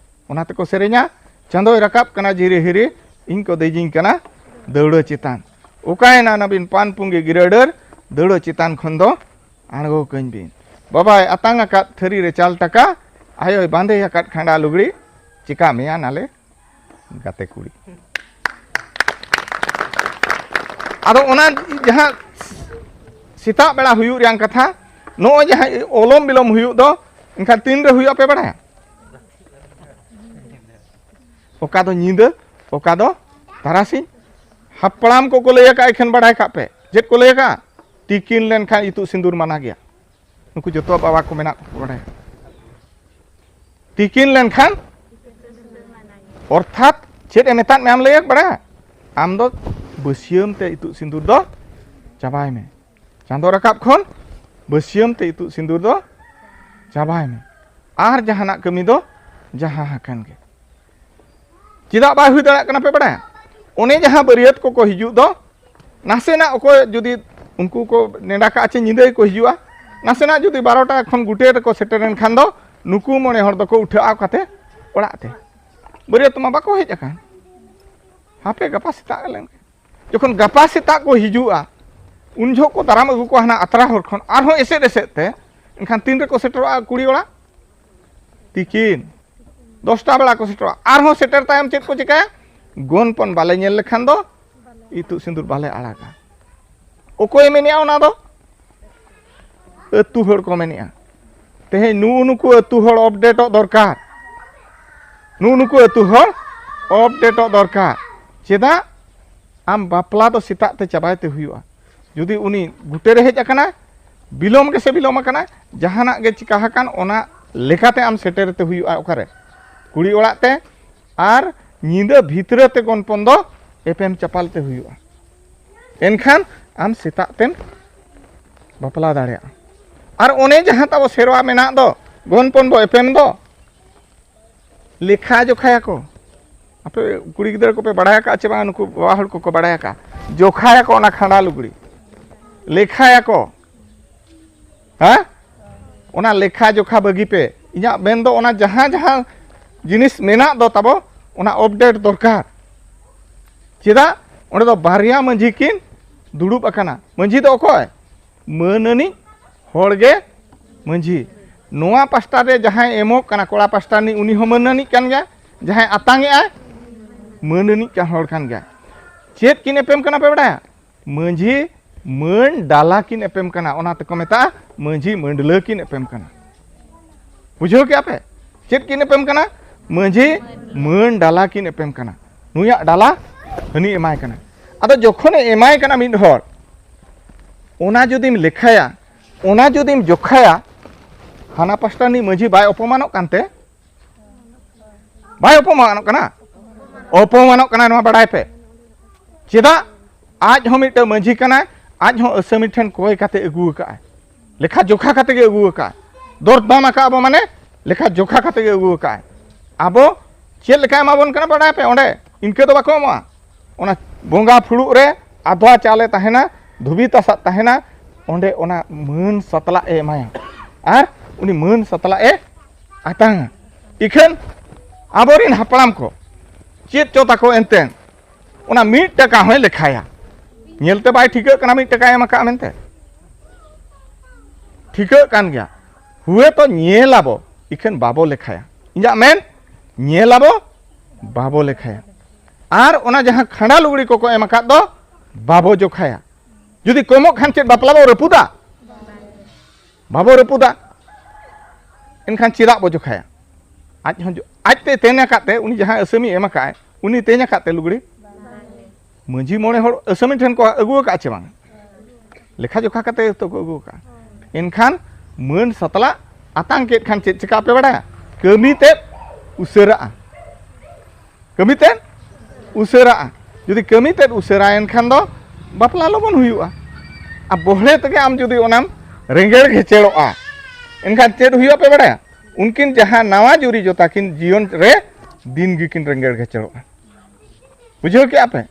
ᱚᱱᱟ ᱛᱮᱠᱚ ᱥᱮᱨᱮᱧᱟ, ᱪᱟᱸᱫᱚᱭ ᱨᱟᱠᱟᱵ ᱠᱟᱱᱟ ᱡᱷᱤᱨᱤ ᱦᱤᱨᱤ, ᱤᱧ ᱠᱚ ᱫᱮᱡᱤᱧ ᱠᱟᱱᱟ ᱫᱟᱹᱣᱲᱟᱹ ᱪᱮᱛᱟᱱ᱾ ᱚᱠᱟᱭᱮᱱᱟ ᱱᱟᱵᱤᱱ ᱯᱟᱱ ᱯᱩᱸᱜᱤ ᱜᱤᱨᱟᱹ ᱰᱟᱹᱨ, ᱫᱟᱹᱣᱲᱟᱹ ᱪᱮᱛᱟᱱ ᱠᱷᱚᱱ ᱫᱚ ᱟᱬᱜᱚ ᱠᱟᱹᱧ ᱵᱤᱱ᱾ ᱵᱟᱵᱟᱭ ᱟᱛᱟᱝ ᱟᱠᱟᱫ ᱛᱷᱟᱹᱨᱤ ᱨᱮ ᱪᱟᱞ ᱴᱟᱠᱟ, ᱟᱭᱳᱭ ᱵᱟᱸᱫᱮ ᱟᱠᱟᱫ ᱠᱷᱟᱸᱰᱟ ᱞᱩᱜᱽᱲᱤ, ᱪᱤᱠᱟ ᱢᱮᱭᱟ ᱱᱟᱞᱮ ᱜᱟᱛᱮ ᱠᱩᱲᱤ᱾ ᱟᱫᱚ ᱚᱱᱟ ᱡᱟᱦᱟᱸ ᱥᱮᱛᱟᱜ ᱵᱮᱲᱟ ᱦᱩᱭᱩᱜ ᱨᱮᱭᱟᱜ ᱠᱟᱛᱷᱟ, ᱱᱚᱜᱼᱚᱭ ᱡᱟᱦᱟᱸ ᱚᱞᱚᱢ ᱵᱤᱞᱚᱢ ᱦᱩᱭᱩᱜ ᱫᱚ, ᱮᱱᱠᱷᱟᱱ ᱛᱤᱱ ᱨᱮ ᱦᱩᱭᱩᱜᱼᱟ ᱯᱮ ᱵᱟᱲᱟᱭᱟ? ᱚᱠᱟ ᱫᱚ ᱧᱤᱫᱟᱹ, ᱚᱠᱟ ᱫᱚ ᱛᱟᱨᱟᱥᱤᱧ᱾ ᱦᱟᱯᱲᱟᱢ ᱠᱚᱠᱚ ᱞᱟᱹᱭ ᱟᱠᱟᱫ, ᱮᱱᱠᱷᱟᱱ ᱵᱟᱲᱟᱭ ᱠᱟᱜ ᱯᱮ᱾ ᱪᱮᱫ ᱠᱚ ᱞᱟᱹᱭ ᱟᱠᱟᱫ? ᱛᱤᱠᱤᱱ ᱞᱮᱱᱠᱷᱟᱱ ᱤᱛᱩᱫ ᱥᱤᱸᱫᱩᱨ ᱢᱟᱱᱟ ᱜᱮᱭᱟ᱾ ᱱᱩᱠᱩ ᱡᱚᱛᱚ ᱵᱟᱵᱟ ᱠᱚ ᱢᱮᱱᱟᱜ ᱠᱚ ᱵᱟᱲᱟᱭᱟ᱾ ᱛᱤᱠᱤᱱ ᱞᱮᱱᱠᱷᱟᱱ ᱚᱨᱛᱷᱟᱛ ᱪᱮᱫ ᱮ ᱢᱮᱛᱟᱫ ᱢᱮᱭᱟ ᱟᱢ ᱞᱟᱹᱭ ᱵᱟᱲᱟᱭᱟ? ᱟᱢ ᱫᱚ ᱵᱟᱹᱥᱭᱟᱹᱢ ᱛᱮ ᱤᱛᱩᱫ ᱥᱤᱸᱫᱩᱨ ᱫᱚ ᱪᱟᱵᱟᱭ ᱢᱮ᱾ ᱪᱟᱸᱫᱚ ᱨᱟᱠᱟᱵ ᱠᱷᱚᱱ ᱵᱟᱹᱥᱭᱟᱹᱢ ᱛᱮ ᱤᱛᱩᱫ ᱥᱤᱸᱫᱩᱨ ᱫᱚ ᱪᱟᱵᱟᱭ ᱢᱮ᱾ ᱟᱨ ᱡᱟᱦᱟᱱᱟᱜ ᱠᱟᱹᱢᱤ ᱫᱚ ᱡᱟᱦᱟᱸ ᱟᱠᱟᱱ ᱜᱮ᱾ ᱪᱮᱫᱟᱜ ᱵᱟᱭ ᱦᱩᱭ ᱫᱟᱲᱮᱭᱟᱜ ᱠᱟᱱᱟ ᱯᱮ ᱵᱟᱲᱟᱭᱟ? ᱚᱱᱮ ᱡᱟᱦᱟᱸ ᱵᱟᱹᱨᱭᱟᱹᱛ ᱠᱚᱠᱚ ᱦᱤᱡᱩᱜ ᱫᱚ, ᱱᱟᱥᱮᱱᱟᱜ ᱚᱠᱚᱭ ᱡᱩᱫᱤ ᱩᱱᱠᱩ ᱠᱚ ᱱᱮᱰᱟ ᱠᱟᱜᱼᱟ ᱪᱮ ᱧᱤᱫᱟᱹ ᱜᱮᱠᱚ ᱦᱤᱡᱩᱜᱼᱟ, ᱱᱟᱥᱮᱱᱟᱜ ᱡᱩᱫᱤ ᱵᱟᱨᱚᱴᱟ ᱠᱷᱚᱱ ᱜᱩᱴᱮ ᱨᱮᱠᱚ ᱥᱮᱴᱮᱨᱮᱱ ᱠᱷᱟᱱ ᱫᱚ ᱱᱩᱠᱩ ᱢᱚᱬᱮ ᱦᱚᱲ ᱫᱚᱠᱚ ᱩᱴᱷᱟᱹᱜᱼᱟ ᱠᱟᱛᱮ ᱚᱲᱟᱜ ᱛᱮ᱾ ᱵᱟᱹᱨᱭᱟᱹᱛ ᱢᱟ ᱵᱟᱠᱚ ᱦᱮᱡ ᱟᱠᱟᱱ, ᱦᱟᱯᱮ ᱜᱟᱯᱟ ᱥᱮᱛᱟᱜ ᱞᱮᱱ᱾ ᱡᱚᱠᱷᱚᱱ ᱜᱟᱯᱟ ᱥᱮᱛᱟᱜ ᱠᱚ ᱦᱤᱡᱩᱜᱼᱟ, ᱩᱱ ᱡᱚᱦᱚᱜ ᱠᱚ ᱫᱟᱨᱟᱢ ᱟᱹᱜᱩ ᱠᱚᱣᱟ ᱦᱟᱱᱟ ᱟᱛᱨᱟ ᱦᱚᱨ ᱠᱷᱚᱱ ᱟᱨᱦᱚᱸ ᱮᱥᱮᱫ ᱮᱥᱮᱫ ᱛᱮ᱾ ᱮᱱᱠᱷᱟᱱ ᱛᱤᱱ ᱨᱮᱠᱚ ᱥᱮᱴᱮᱨᱚᱜᱼᱟ ᱠᱩᱲᱤ ᱚᱲᱟᱜ? ᱛᱤᱠᱤᱱ ᱫᱚᱥᱴᱟ ᱵᱮᱲᱟ ᱠᱚ ᱥᱮᱴᱮᱨᱚᱜᱼᱟ᱾ ᱟᱨᱦᱚᱸ ᱥᱮᱴᱮᱨ ᱛᱟᱭᱚᱢ ᱪᱮᱫ ᱠᱚ ᱪᱤᱠᱟᱹᱭᱟ? ᱜᱚᱱᱯᱚᱱ ᱵᱟᱞᱮ ᱧᱮᱞ ᱞᱮᱠᱷᱟᱱ ᱫᱚ ᱤᱛᱩᱫ ᱥᱤᱸᱫᱩᱨ ᱵᱟᱞᱮ ᱟᱲᱟᱜᱟ᱾ ᱚᱠᱚᱭ ᱢᱮᱱᱮᱜᱼᱟ ᱚᱱᱟ ᱫᱚ? ᱟᱹᱛᱩ ᱦᱚᱲ ᱠᱚ ᱢᱮᱱᱮᱜᱼᱟ᱾ ᱛᱮᱦᱮᱧ ᱱᱩᱜᱼᱩ ᱱᱩᱠᱩ ᱟᱹᱛᱩ ᱦᱚᱲ ᱟᱯᱰᱮᱴᱚᱜ ᱫᱚᱨᱠᱟᱨ᱾ ᱱᱩᱜᱼᱩ ᱱᱩᱠᱩ ᱟᱹᱛᱩ ᱦᱚᱲ ᱟᱯᱰᱮᱴᱚᱜ ᱫᱚᱨᱠᱟᱨ᱾ ᱪᱮᱫᱟᱜ? ᱟᱢ ᱵᱟᱯᱞᱟ ᱫᱚ ᱥᱮᱛᱟᱜ ᱛᱮ ᱪᱟᱵᱟᱭ ᱛᱮ ᱦᱩᱭᱩᱜᱼᱟ᱾ ᱡᱩᱫᱤ ᱩᱱᱤ ᱜᱩᱴᱮ ᱨᱮ ᱦᱮᱡ ᱟᱠᱟᱱᱟ, ᱵᱤᱞᱚᱢ ᱜᱮᱥᱮ ᱵᱤᱞᱚᱢ ᱟᱠᱟᱱᱟ, ᱡᱟᱦᱟᱱᱟᱜ ᱜᱮ ᱪᱤᱠᱟ ᱟᱠᱟᱱ, ᱚᱱᱟ ᱞᱮᱠᱟᱛᱮ ᱟᱢ ᱥᱮᱴᱮᱨ ᱛᱮ ᱦᱩᱭᱩᱜᱼᱟ᱾ ᱚᱠᱟᱨᱮ? ᱠᱩᱲᱤ ᱚᱲᱟᱜ ᱛᱮ, ᱟᱨ ᱧᱤᱫᱟᱹ ᱵᱷᱤᱛᱨᱟᱹ ᱛᱮ ᱜᱚᱱᱯᱚᱱ ᱫᱚ ᱮᱯᱮᱢ ᱪᱟᱯᱟᱞ ᱛᱮ ᱦᱩᱭᱩᱜᱼᱟ᱾ ᱮᱱᱠᱷᱟᱱ ᱟᱢ ᱥᱮᱛᱟᱜ ᱛᱮᱢ ᱵᱟᱯᱞᱟ ᱫᱟᱲᱮᱭᱟᱜᱼᱟ᱾ ᱟᱨ ᱚᱱᱮ ᱡᱟᱦᱟᱸ ᱛᱟᱵᱚ ᱥᱮᱨᱣᱟ ᱢᱮᱱᱟᱜ ᱫᱚ, ᱜᱚᱱᱯᱚᱱ ᱵᱚ ᱮᱯᱮᱢ ᱫᱚ, ᱞᱮᱠᱷᱟ ᱡᱚᱠᱷᱟᱭᱟᱠᱚ᱾ ᱟᱯᱮ ᱠᱩᱲᱤ ᱜᱤᱫᱽᱨᱟᱹ ᱠᱚᱯᱮ ᱵᱟᱲᱟᱭ ᱟᱠᱟᱫ ᱪᱮ ᱵᱟᱝ? ᱱᱩᱠᱩ ᱵᱟᱵᱟ ᱦᱚᱲ ᱠᱚᱠᱚ ᱵᱟᱲᱟᱭ ᱟᱠᱟᱫ, ᱡᱚᱠᱷᱟᱭᱟᱠᱚ ᱚᱱᱟ ᱠᱷᱟᱸᱰᱟ ᱞᱩᱜᱽᱲᱤ, ᱞᱮᱠᱷᱟᱭᱟᱠᱚ᱾ ᱦᱮᱸ, ᱚᱱᱟ ᱞᱮᱠᱷᱟ ᱡᱚᱠᱷᱟ ᱵᱟᱹᱜᱤ ᱯᱮ᱾ ᱤᱧᱟᱹᱜ ᱢᱮᱱ ᱫᱚ ᱚᱱᱟ ᱡᱟᱦᱟᱸ ᱡᱟᱦᱟᱸ ᱡᱤᱱᱤᱥ ᱢᱮᱱᱟᱜ ᱫᱚ ᱛᱟᱵᱚ, ᱚᱱᱟ ᱟᱯᱰᱮᱴ ᱫᱚᱨᱠᱟᱨ᱾ ᱪᱮᱫᱟᱜ? ᱚᱸᱰᱮ ᱫᱚ ᱵᱟᱨᱭᱟ ᱢᱟᱹᱡᱷᱤ ᱠᱤᱱ ᱫᱩᱲᱩᱵ ᱟᱠᱟᱱᱟ᱾ ᱢᱟᱹᱡᱷᱤ ᱫᱚ ᱚᱠᱚᱭ? ᱢᱟᱹᱱ ᱟᱹᱱᱤᱡ ᱦᱚᱲ ᱜᱮ ᱢᱟᱹᱡᱷᱤ᱾ ᱱᱚᱣᱟ ᱯᱟᱥᱴᱟ ᱨᱮ ᱡᱟᱦᱟᱸᱭ ᱮᱢᱚᱜ ᱠᱟᱱᱟ, ᱠᱚᱲᱟ ᱯᱟᱥᱴᱟ ᱨᱤᱱᱤᱡ, ᱩᱱᱤ ᱦᱚᱸ ᱢᱟᱹᱱ ᱟᱹᱱᱤᱡ ᱠᱟᱱ ᱜᱮᱭᱟ᱾ ᱡᱟᱦᱟᱸᱭ ᱟᱛᱟᱝ ᱮᱜᱼᱟᱭ, ᱢᱟᱹᱱ ᱟᱹᱱᱤᱡ ᱠᱟᱱ ᱦᱚᱲ ᱠᱟᱱ ᱜᱮᱭᱟ᱾ ᱪᱮᱫ ᱠᱤᱱ ᱮᱯᱮᱢ ᱠᱟᱱᱟ ᱯᱮ ᱵᱟᱲᱟᱭᱟ? ᱢᱟᱹᱡᱷᱤ ᱢᱟᱹᱱ ᱰᱟᱞᱟ ᱠᱤᱱ ᱮᱯᱮᱢ ᱠᱟᱱᱟ, ᱚᱱᱟ ᱛᱮᱠᱚ ᱢᱮᱛᱟᱜᱼᱟ ᱢᱟᱹᱡᱷᱤ ᱢᱟᱹᱰᱞᱟᱹ ᱠᱤᱱ ᱮᱯᱮᱢ ᱠᱟᱱᱟ᱾ ᱵᱩᱡᱷᱟᱹᱣ ᱠᱮᱜᱼᱟ ᱯᱮ? ᱪᱮᱫ ᱠᱤᱱ ᱮᱯᱮᱢ ᱠᱟᱱᱟ? ᱢᱟᱹᱡᱷᱤ ᱢᱟᱹᱱ ᱰᱟᱞᱟ ᱠᱤᱱ ᱮᱯᱮᱢ ᱠᱟᱱᱟ᱾ ᱱᱩᱭᱟᱜ ᱰᱟᱞᱟ ᱦᱟᱹᱱᱤ ᱮᱢᱟᱭ ᱠᱟᱱᱟ᱾ ᱟᱫᱚ ᱡᱚᱠᱷᱚᱱᱮ ᱮᱢᱟᱭ ᱠᱟᱱᱟ ᱢᱤᱫ ᱦᱚᱲ, ᱚᱱᱟ ᱡᱩᱫᱤᱢ ᱞᱮᱠᱷᱟᱭᱟ, ᱚᱱᱟ ᱡᱩᱫᱤᱢ ᱡᱚᱠᱷᱟᱭᱟ, ᱦᱟᱱᱟ ᱯᱟᱥᱴᱟ ᱨᱤᱱᱤᱡ ᱢᱟᱹᱡᱷᱤ ᱵᱟᱭ ᱚᱯᱚᱢᱟᱱᱚᱜ ᱠᱟᱱᱛᱮ? ᱵᱟᱭ ᱚᱯᱚᱢᱟᱱᱚᱜ ᱠᱟᱱᱟ? ᱚᱯᱚᱢᱟᱱᱚᱜ ᱠᱟᱱᱟ, ᱱᱚᱣᱟ ᱵᱟᱲᱟᱭ ᱯᱮ᱾ ᱪᱮᱫᱟᱜ? ᱟᱡ ᱦᱚᱸ ᱢᱤᱫᱴᱟᱝ ᱢᱟᱹᱡᱷᱤ ᱠᱟᱱᱟᱭ, ᱟᱡ ᱦᱚᱸ ᱟᱹᱥᱟᱹᱢᱤ ᱴᱷᱮᱱ ᱠᱚᱭ ᱠᱟᱛᱮ ᱟᱹᱜᱩ ᱟᱠᱟᱫᱼᱟᱭ, ᱞᱮᱠᱷᱟ ᱡᱚᱠᱷᱟ ᱠᱟᱛᱮ ᱜᱮ ᱟᱹᱜᱩ ᱟᱠᱟᱫᱼᱟᱭ᱾ ᱫᱚᱨ ᱫᱟᱢ ᱟᱠᱟᱫ ᱟᱵᱚ ᱢᱟᱱᱮ ᱞᱮᱠᱷᱟ ᱡᱚᱠᱷᱟ ᱠᱟᱛᱮ ᱜᱮ ᱟᱹᱜᱩ ᱟᱠᱟᱫᱼᱟᱭ᱾ ᱟᱵᱚ ᱪᱮᱫ ᱞᱮᱠᱟ ᱮᱢᱟ ᱵᱚᱱ ᱠᱟᱱᱟ ᱵᱟᱲᱟᱭ ᱯᱮ? ᱚᱸᱰᱮ ᱤᱱᱠᱟᱹ ᱫᱚ ᱵᱟᱠᱚ ᱮᱢᱚᱜᱼᱟ᱾ ᱚᱱᱟ ᱵᱚᱸᱜᱟ ᱯᱷᱩᱲᱩᱜ ᱨᱮ ᱟᱫᱽᱣᱟ ᱪᱟᱣᱞᱮ ᱛᱟᱦᱮᱱᱟ, ᱫᱷᱩᱵᱤ ᱛᱟᱥᱟᱫ ᱛᱟᱦᱮᱱᱟ, ᱚᱸᱰᱮ ᱚᱱᱟ ᱢᱟᱹᱱ ᱥᱟᱛᱞᱟᱜ ᱮ ᱮᱢᱟᱭᱟ ᱟᱨ ᱩᱱᱤ ᱢᱟᱹᱱ ᱥᱟᱛᱞᱟᱜ ᱮ ᱟᱛᱟᱝᱟ᱾ ᱤᱠᱷᱟᱹᱱ ᱟᱵᱚᱨᱮᱱ ᱦᱟᱯᱲᱟᱢ ᱠᱚ ᱪᱮᱫ ᱪᱚ ᱛᱟᱠᱚ ᱮᱱᱛᱮ ᱚᱱᱟ ᱢᱤᱫ ᱴᱟᱠᱟ ᱦᱚᱸᱭ ᱞᱮᱠᱷᱟᱭᱟ᱾ ᱧᱮᱞᱛᱮ ᱵᱟᱭ ᱴᱷᱤᱠᱟᱹᱜ ᱠᱟᱱᱟ ᱢᱤᱫ ᱴᱟᱠᱟᱭ ᱮᱢ ᱟᱠᱟᱫᱼᱟ ᱢᱮᱱᱛᱮ? ᱴᱷᱤᱠᱟᱹᱜ ᱠᱟᱱ ᱜᱮᱭᱟ᱾ ᱦᱩᱭᱮᱛᱚ ᱧᱮᱞ ᱟᱵᱚ, ᱤᱠᱷᱟᱹᱱ ᱵᱟᱵᱚ ᱞᱮᱠᱷᱟᱭᱟ᱾ ᱤᱧᱟᱹᱜ ᱢᱮᱱ, ᱧᱮᱞ ᱟᱵᱚ, ᱵᱟᱵᱚ ᱞᱮᱠᱷᱟᱭᱟ᱾ ᱟᱨ ᱚᱱᱟ ᱡᱟᱦᱟᱸ ᱠᱷᱟᱸᱰᱟ ᱞᱩᱜᱽᱲᱤ ᱠᱚᱠᱚ ᱮᱢ ᱟᱠᱟᱫ ᱫᱚ, ᱵᱟᱵᱚ ᱡᱚᱠᱷᱟᱭᱟ᱾ ᱡᱩᱫᱤ ᱠᱚᱢᱚᱜ ᱠᱷᱟᱱ ᱪᱮᱫ ᱵᱟᱯᱞᱟ ᱵᱚ ᱨᱟᱹᱯᱩᱫᱟ? ᱵᱟᱵᱚ ᱨᱟᱹᱯᱩᱫᱟ᱾ ᱮᱱᱠᱷᱟᱱ ᱪᱮᱫᱟᱜ ᱵᱚ ᱡᱚᱠᱷᱟᱭᱟ? ᱟᱡ ᱦᱚᱸ ᱡᱚ-, ᱟᱡ ᱛᱮ ᱛᱮᱧ ᱟᱠᱟᱫ ᱛᱮ, ᱩᱱᱤ ᱡᱟᱦᱟᱸᱭ ᱟᱹᱥᱟᱹᱢᱤ ᱮᱢ ᱟᱠᱟᱫ ᱟᱭ, ᱩᱱᱤ ᱛᱮᱧ ᱟᱠᱟᱫ ᱛᱮ ᱞᱩᱜᱽᱲᱤ? ᱢᱟᱹᱡᱷᱤ ᱢᱚᱬᱮ ᱦᱚᱲ ᱟᱹᱥᱟᱹᱢᱤ ᱴᱷᱮᱱ ᱠᱚ ᱟᱹᱜᱩ ᱟᱠᱟᱫ ᱪᱮ ᱵᱟᱝ? ᱞᱮᱠᱷᱟ ᱡᱚᱠᱷᱟ ᱠᱟᱛᱮ ᱜᱮᱛᱚ ᱠᱚ ᱟᱹᱜᱩ ᱟᱠᱟᱫᱼᱟ᱾ ᱮᱱᱠᱷᱟᱱ ᱢᱟᱹᱱ ᱥᱟᱛᱞᱟᱜ ᱟᱛᱟᱝ ᱠᱮᱫ ᱠᱷᱟᱱ ᱪᱮᱫ ᱪᱮᱠᱟ ᱯᱮ ᱵᱟᱲᱟᱭᱟ? ᱠᱟᱹᱢᱤ ᱛᱮᱫ ᱩᱥᱟᱹᱨᱟᱜᱼᱟ᱾ ᱠᱟᱹᱢᱤ ᱛᱮᱫ ᱩᱥᱟᱹᱨᱟᱜᱼᱟ᱾ ᱡᱩᱫᱤ ᱠᱟᱹᱢᱤ ᱛᱮᱫ ᱩᱥᱟᱹᱨᱟᱭᱮᱱ ᱠᱷᱟᱱ ᱫᱚ ᱵᱟᱯᱞᱟ ᱞᱚᱜᱚᱱ ᱦᱩᱭᱩᱜᱼᱟ᱾ ᱟᱨ ᱵᱚᱦᱲᱮ ᱛᱮᱜᱮ ᱟᱢ ᱡᱩᱫᱤ ᱚᱱᱟᱢ ᱨᱮᱸᱜᱮᱲ ᱜᱷᱮᱪᱮᱲᱚᱜᱼᱟ, ᱮᱱᱠᱷᱟᱱ ᱪᱮᱫ ᱦᱩᱭᱩᱜᱼᱟ ᱯᱮ ᱵᱟᱲᱟᱭᱟ? ᱩᱱᱠᱤᱱ ᱡᱟᱦᱟᱸ ᱱᱟᱣᱟ ᱡᱩᱨᱤ ᱡᱚᱛᱟ ᱠᱤᱱ ᱡᱤᱭᱚᱱ ᱨᱮ ᱫᱤᱱ ᱜᱮᱠᱤᱱ ᱨᱮᱸᱜᱮᱲ ᱜᱷᱮᱪᱮᱲᱚᱜᱼᱟ᱾ ᱵᱩᱡᱷᱟᱹᱣ ᱠᱮᱜᱼᱟ ᱯᱮ?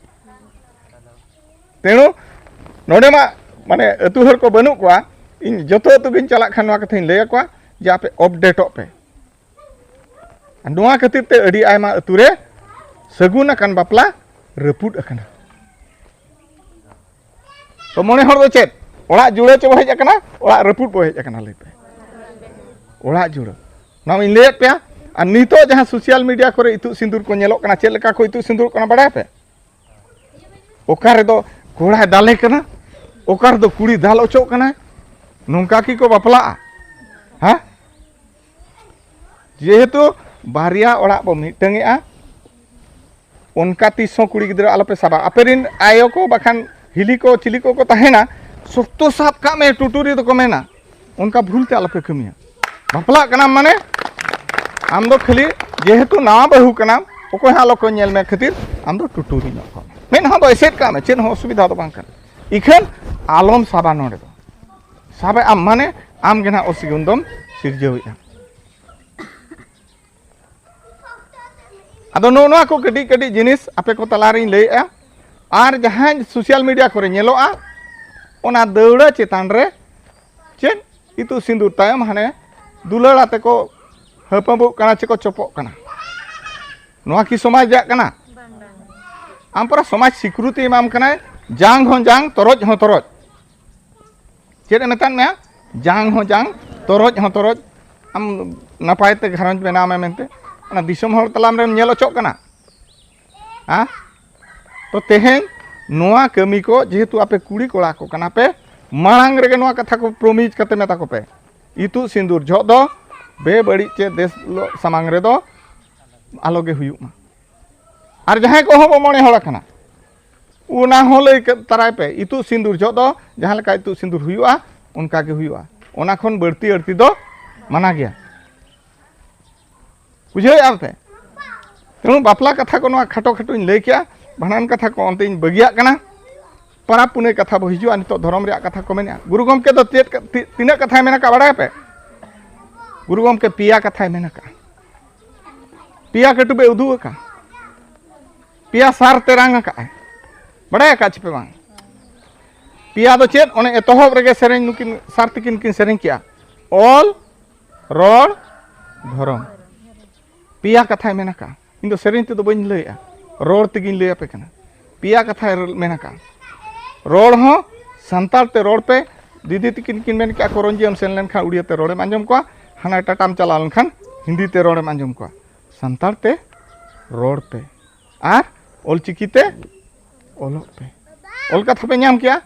ᱛᱮᱬᱩ ᱱᱚᱰᱮ ᱢᱟ ᱢᱟᱱᱮ ᱟᱹᱛᱩ ᱦᱚᱲ ᱠᱚ ᱵᱟᱹᱱᱩᱜ ᱠᱚᱣᱟ᱾ ᱤᱧ ᱡᱚᱛᱚ ᱟᱹᱛᱩ ᱜᱤᱧ ᱪᱟᱞᱟᱜ ᱠᱷᱟᱱ ᱱᱚᱣᱟ ᱠᱟᱛᱷᱟᱧ ᱞᱟᱹᱭ ᱟᱠᱚᱣᱟ ᱡᱮ ᱟᱯᱮ ᱟᱯᱰᱮᱴᱚᱜ ᱯᱮ᱾ ᱟᱨ ᱱᱚᱣᱟ ᱠᱷᱟᱹᱛᱤᱨ ᱛᱮ ᱟᱹᱰᱤ ᱟᱭᱢᱟ ᱟᱹᱛᱩ ᱨᱮ ᱥᱟᱹᱜᱩᱱ ᱟᱠᱟᱱ ᱵᱟᱯᱞᱟ ᱨᱟᱹᱯᱩᱫ ᱟᱠᱟᱱᱟ᱾ ᱛᱚ ᱢᱚᱬᱮ ᱦᱚᱲ ᱫᱚ ᱪᱮᱫ? ᱚᱲᱟᱜ ᱡᱩᱲᱟᱹ ᱪᱮ ᱵᱚ ᱦᱮᱡ ᱟᱠᱟᱱᱟ, ᱚᱲᱟᱜ ᱨᱟᱹᱯᱩᱫ ᱵᱚ ᱦᱮᱡ ᱟᱠᱟᱱᱟ? ᱞᱟᱹᱭ ᱯᱮ᱾ ᱚᱲᱟᱜ ᱡᱩᱲᱟᱹ᱾ ᱱᱚᱣᱟ ᱢᱟᱧ ᱞᱟᱹᱭᱟᱫ ᱯᱮᱭᱟ᱾ ᱟᱨ ᱱᱤᱛᱚᱜ ᱡᱟᱦᱟᱸ ᱥᱳᱥᱟᱞ ᱢᱤᱰᱤᱭᱟ ᱠᱚᱨᱮ ᱤᱛᱩᱫ ᱥᱤᱸᱫᱩᱨ ᱠᱚ ᱧᱮᱞᱚᱜ ᱠᱟᱱᱟ, ᱪᱮᱫ ᱞᱮᱠᱟ ᱠᱚ ᱤᱛᱩᱫ ᱥᱤᱸᱫᱩᱨᱚᱜ ᱠᱟᱱᱟ ᱵᱟᱲᱟᱭ ᱯᱮ? ᱚᱠᱟ ᱨᱮᱫᱚ ᱠᱚᱲᱟᱭ ᱫᱟᱞᱮ ᱠᱟᱱᱟ, ᱚᱠᱟ ᱨᱮᱫᱚ ᱠᱩᱲᱤ ᱫᱟᱞ ᱚᱪᱚᱜ ᱠᱟᱱᱟᱭ᱾ ᱱᱚᱝᱠᱟ ᱠᱤ ᱠᱚ ᱵᱟᱯᱞᱟᱜᱼᱟ? ᱦᱮᱸ? ᱡᱮᱦᱮᱛᱩ ᱵᱟᱨᱭᱟ ᱚᱲᱟᱜ ᱵᱚ ᱢᱤᱫᱴᱟᱝ ᱮᱜᱼᱟ, ᱚᱱᱠᱟ ᱛᱤᱥ ᱦᱚᱸ ᱠᱩᱲᱤ ᱜᱤᱫᱽᱨᱟᱹ ᱟᱞᱚᱯᱮ ᱥᱟᱵᱟ᱾ ᱟᱯᱮ ᱨᱮᱱ ᱟᱭᱳ ᱠᱚ ᱵᱟᱠᱷᱟᱱ ᱦᱤᱞᱤ ᱠᱚ ᱪᱤᱞᱤ ᱠᱚᱠᱚ ᱛᱟᱦᱮᱱᱟ, ᱥᱚᱠᱛᱚ ᱥᱟᱵ ᱠᱟᱜ ᱢᱮ, ᱴᱩᱴᱩᱨᱤ ᱫᱚᱠᱚ ᱢᱮᱱᱟ᱾ ᱚᱱᱠᱟ ᱵᱷᱩᱞ ᱛᱮ ᱟᱞᱚᱯᱮ ᱠᱟᱹᱢᱤᱭᱟ᱾ ᱵᱟᱯᱞᱟᱜ ᱠᱟᱱᱟᱢ ᱢᱟᱱᱮ ᱟᱢ ᱫᱚ ᱠᱷᱟᱹᱞᱤ ᱡᱮᱦᱮᱛᱩ ᱱᱟᱣᱟ ᱵᱟᱹᱦᱩ ᱠᱟᱱᱟᱢ, ᱚᱠᱚᱭ ᱦᱚᱸ ᱟᱞᱚ ᱠᱚ ᱧᱮᱞ ᱢᱮ ᱠᱷᱟᱹᱛᱤᱨ ᱟᱢ ᱫᱚ ᱴᱩᱴᱩᱨᱤ ᱧᱚᱜ ᱠᱚᱜ ᱢᱮ᱾ ᱢᱮᱫ ᱦᱚᱸ ᱫᱚ ᱮᱥᱮᱫ ᱠᱟᱜ ᱢᱮ, ᱪᱮᱫ ᱦᱚᱸ ᱚᱥᱩᱵᱤᱫᱷᱟ ᱫᱚ ᱵᱟᱝ ᱠᱟᱱᱟ᱾ ᱤᱠᱷᱟᱹᱱ ᱟᱞᱚᱢ ᱥᱟᱵᱟ ᱱᱚᱰᱮ ᱫᱚ᱾ ᱥᱟᱵᱮ ᱟᱢ ᱢᱟᱱᱮ ᱟᱢ ᱜᱮ ᱱᱟᱦᱟᱜ ᱚᱥᱩᱵᱤᱫᱷᱟᱢ ᱥᱤᱨᱡᱟᱹᱣᱮᱫᱼᱟ᱾ ᱟᱫᱚ ᱱᱚᱜᱼᱚ ᱱᱚᱣᱟ ᱠᱚ ᱠᱟᱹᱴᱤᱡ ᱠᱟᱹᱴᱤᱡ ᱡᱤᱱᱤᱥ ᱟᱯᱮ ᱠᱚ ᱛᱟᱞᱟᱨᱤᱧ ᱞᱟᱹᱭᱮᱫᱼᱟ᱾ ᱟᱨ ᱡᱟᱦᱟᱸ ᱥᱳᱥᱟᱞ ᱢᱤᱰᱤᱭᱟ ᱠᱚᱨᱮ ᱧᱮᱞᱚᱜᱼᱟ, ᱚᱱᱟ ᱫᱟᱹᱣᱲᱟᱹ ᱪᱮᱛᱟᱱ ᱨᱮ ᱪᱮᱫ ᱤᱛᱩᱫ ᱥᱤᱸᱫᱩᱨ ᱛᱟᱭᱚᱢ ᱦᱟᱱᱮ ᱫᱩᱞᱟᱹᱲ ᱟᱛᱮ ᱠᱚ ᱦᱟᱹᱯᱟᱹᱵᱚᱜ ᱠᱟᱱᱟ ᱪᱮ ᱠᱚ ᱪᱚᱯᱚᱜ ᱠᱟᱱᱟ᱾ ᱱᱚᱣᱟ ᱠᱤ ᱥᱚᱢᱟᱡᱽ ᱨᱮᱭᱟᱜ ᱠᱟᱱᱟ? ᱟᱢ ᱯᱟᱨᱟ ᱥᱚᱢᱟᱡᱽ ᱥᱤᱠᱨᱩᱛᱤ ᱮᱢᱟᱢ ᱠᱟᱱᱟᱭ, ᱡᱟᱝ ᱦᱚᱸ ᱡᱟᱝ, ᱛᱚᱨᱚᱡ ᱦᱚᱸ ᱛᱚᱨᱚᱡ᱾ ᱪᱮᱫ ᱮ ᱢᱮᱛᱟᱫ ᱢᱮᱭᱟ? ᱡᱟᱝ ᱦᱚᱸ ᱡᱟᱝ, ᱛᱚᱨᱚᱡ ᱦᱚᱸ ᱛᱚᱨᱚᱡ᱾ ᱟᱢ ᱱᱟᱯᱟᱭ ᱛᱮ ᱜᱷᱟᱨᱚᱸᱡᱽ ᱵᱮᱱᱟᱣ ᱢᱮ ᱢᱮᱱᱛᱮ᱾ ᱚᱱᱟ ᱫᱤᱥᱚᱢ ᱦᱚᱲ ᱛᱟᱞᱟᱢ ᱨᱮᱢ ᱧᱮᱞ ᱚᱪᱚᱜ ᱠᱟᱱᱟ᱾ ᱦᱮᱸ? ᱛᱚ ᱛᱮᱦᱮᱧ ᱱᱚᱣᱟ ᱠᱟᱹᱢᱤ ᱠᱚ, ᱡᱮᱦᱮᱛᱩ ᱟᱯᱮ ᱠᱩᱲᱤ ᱠᱚᱲᱟ ᱠᱚ ᱠᱟᱱᱟ ᱯᱮ, ᱢᱟᱲᱟᱝ ᱨᱮᱜᱮ ᱱᱚᱣᱟ ᱠᱟᱛᱷᱟ ᱠᱚ ᱯᱨᱚᱢᱤᱡᱽ ᱠᱟᱛᱮ ᱢᱮᱛᱟ ᱠᱚᱯᱮ, ᱤᱛᱩᱫ ᱥᱤᱸᱫᱩᱨ ᱡᱚᱦᱚᱜ ᱫᱚ ᱵᱮᱵᱟᱹᱲᱤᱡ ᱪᱮ ᱫᱮᱥ ᱥᱟᱢᱟᱝ ᱨᱮᱫᱚ ᱟᱞᱚ ᱜᱮ ᱦᱩᱭᱩᱜ ᱢᱟ᱾ ᱟᱨ ᱡᱟᱦᱟᱸᱭ ᱠᱚᱦᱚᱸ ᱵᱚ ᱢᱚᱬᱮ ᱦᱚᱲ ᱟᱠᱟᱱᱟ, ᱚᱱᱟ ᱦᱚᱸ ᱞᱟᱹᱭ ᱠᱮᱫ ᱛᱟᱨᱟᱭ ᱯᱮ, ᱤᱛᱩᱫ ᱥᱤᱸᱫᱩᱨ ᱡᱚᱦᱚᱜ ᱫᱚ ᱡᱟᱦᱟᱸ ᱞᱮᱠᱟ ᱤᱛᱩᱫ ᱥᱤᱸᱫᱩᱨ ᱦᱩᱭᱩᱜᱼᱟ, ᱚᱱᱠᱟ ᱜᱮ ᱦᱩᱭᱩᱜᱼᱟ᱾ ᱚᱱᱟ ᱠᱷᱚᱱ ᱵᱟᱹᱲᱛᱤ ᱟᱹᱲᱛᱤ ᱫᱚ ᱢᱟᱱᱟ ᱜᱮᱭᱟ᱾ ᱵᱩᱡᱷᱟᱹᱣᱮᱫᱼᱟ ᱯᱮ? ᱛᱮᱱᱩ ᱵᱟᱯᱞᱟ ᱠᱟᱛᱷᱟ ᱠᱚ ᱱᱚᱣᱟ ᱠᱷᱟᱴᱚ ᱠᱷᱟᱴᱚᱧ ᱞᱟᱹᱭ ᱠᱮᱜᱼᱟ, ᱵᱷᱟᱸᱰᱟᱱ ᱠᱟᱛᱷᱟ ᱠᱚ ᱚᱱᱛᱮᱧ ᱵᱟᱹᱜᱤᱭᱟᱜ ᱠᱟᱱᱟ᱾ ᱯᱟᱨᱟᱵᱽ ᱯᱩᱱᱟᱹᱭ ᱠᱟᱛᱷᱟ ᱵᱚ ᱦᱤᱡᱩᱜᱼᱟ, ᱱᱤᱛᱚᱜ ᱫᱷᱚᱨᱚᱢ ᱨᱮᱭᱟᱜ ᱠᱟᱛᱷᱟ ᱠᱚ ᱢᱮᱱᱟᱜᱼᱟ᱾ ᱜᱩᱨᱩ ᱜᱚᱢᱠᱮ ᱫᱚ ᱪᱮᱫ ᱠᱟ-, ᱛᱤ-, ᱛᱤᱱᱟᱹᱜ ᱠᱟᱛᱷᱟᱭ ᱢᱮᱱ ᱟᱠᱟᱫ ᱵᱟᱲᱟᱭᱟᱯᱮ? ᱜᱩᱨᱩ ᱜᱚᱢᱠᱮ ᱯᱮᱭᱟ ᱠᱟᱛᱷᱟᱭ ᱢᱮᱱ ᱟᱠᱟᱫᱼᱟ, ᱯᱮᱭᱟ ᱠᱟᱹᱴᱩᱵ ᱮ ᱩᱫᱩᱜ ᱟᱠᱟᱫᱼᱟ, ᱯᱮᱭᱟ ᱥᱟᱨ ᱛᱮ ᱨᱟᱝ ᱟᱠᱟᱫᱼᱟᱭ᱾ ᱵᱟᱲᱟᱭ ᱟᱠᱟᱫ ᱪᱮᱯᱮ ᱵᱟᱝ? ᱯᱮᱭᱟ ᱫᱚ ᱪᱮᱫ? ᱚᱱᱮ ᱮᱛᱚᱦᱚᱵ ᱨᱮᱜᱮ ᱥᱮᱨᱮᱧ ᱱᱩᱠᱤᱱ ᱥᱟᱨ ᱛᱤᱠᱤᱱ ᱠᱤᱱ ᱥᱮᱨᱮᱧ ᱠᱮᱜᱼᱟ, ᱚᱞ, ᱨᱚᱲ, ᱫᱷᱚᱨᱚᱢ᱾ ᱯᱮᱭᱟ ᱠᱟᱛᱷᱟᱭ ᱢᱮᱱ ᱟᱠᱟᱫᱼᱟ᱾ ᱤᱧ ᱫᱚ ᱥᱮᱨᱮᱧ ᱛᱮᱫᱚ ᱵᱟᱹᱧ ᱞᱟᱹᱭᱮᱜᱼᱟ, ᱨᱚᱲ ᱛᱮᱜᱮᱧ ᱞᱟᱹᱭ ᱟᱯᱮ ᱠᱟᱱᱟ᱾ ᱯᱮᱭᱟ ᱠᱟᱛᱷᱟᱭ ᱨᱚᱲ-, ᱢᱮᱱ ᱟᱠᱟᱫᱼᱟ᱾ ᱨᱚᱲ ᱦᱚᱸ ᱥᱟᱱᱛᱟᱲ ᱛᱮ ᱨᱚᱲ ᱯᱮ᱾ ᱫᱤᱫᱤ ᱛᱤᱠᱤᱱ ᱠᱤᱱ ᱢᱮᱱ ᱠᱮᱜᱼᱟ, ᱠᱚᱨᱚᱧᱡᱤᱭᱟᱹᱢ ᱥᱮᱱ ᱞᱮᱱᱠᱷᱟᱱ ᱩᱲᱤᱭᱟᱹ ᱛᱮ ᱨᱚᱲᱮᱢ ᱟᱸᱡᱚᱢ ᱠᱚᱣᱟ, ᱦᱟᱱᱟ ᱴᱟᱴᱟᱢ ᱪᱟᱞᱟᱣ ᱞᱮᱱᱠᱷᱟᱱ ᱦᱤᱱᱫᱤ ᱛᱮ ᱨᱚᱲᱮᱢ ᱟᱸᱡᱚᱢ ᱠᱚᱣᱟ᱾ ᱥᱟᱱᱛᱟᱲ ᱛᱮ ᱨᱚᱲ ᱯᱮ ᱟᱨ ᱚᱞᱪᱤᱠᱤ ᱛᱮ ᱚᱞᱚᱜ ᱯᱮ᱾ ᱚᱞ ᱠᱟᱛᱷᱟ ᱯᱮ ᱧᱟᱢ ᱠᱮᱜᱼᱟ᱾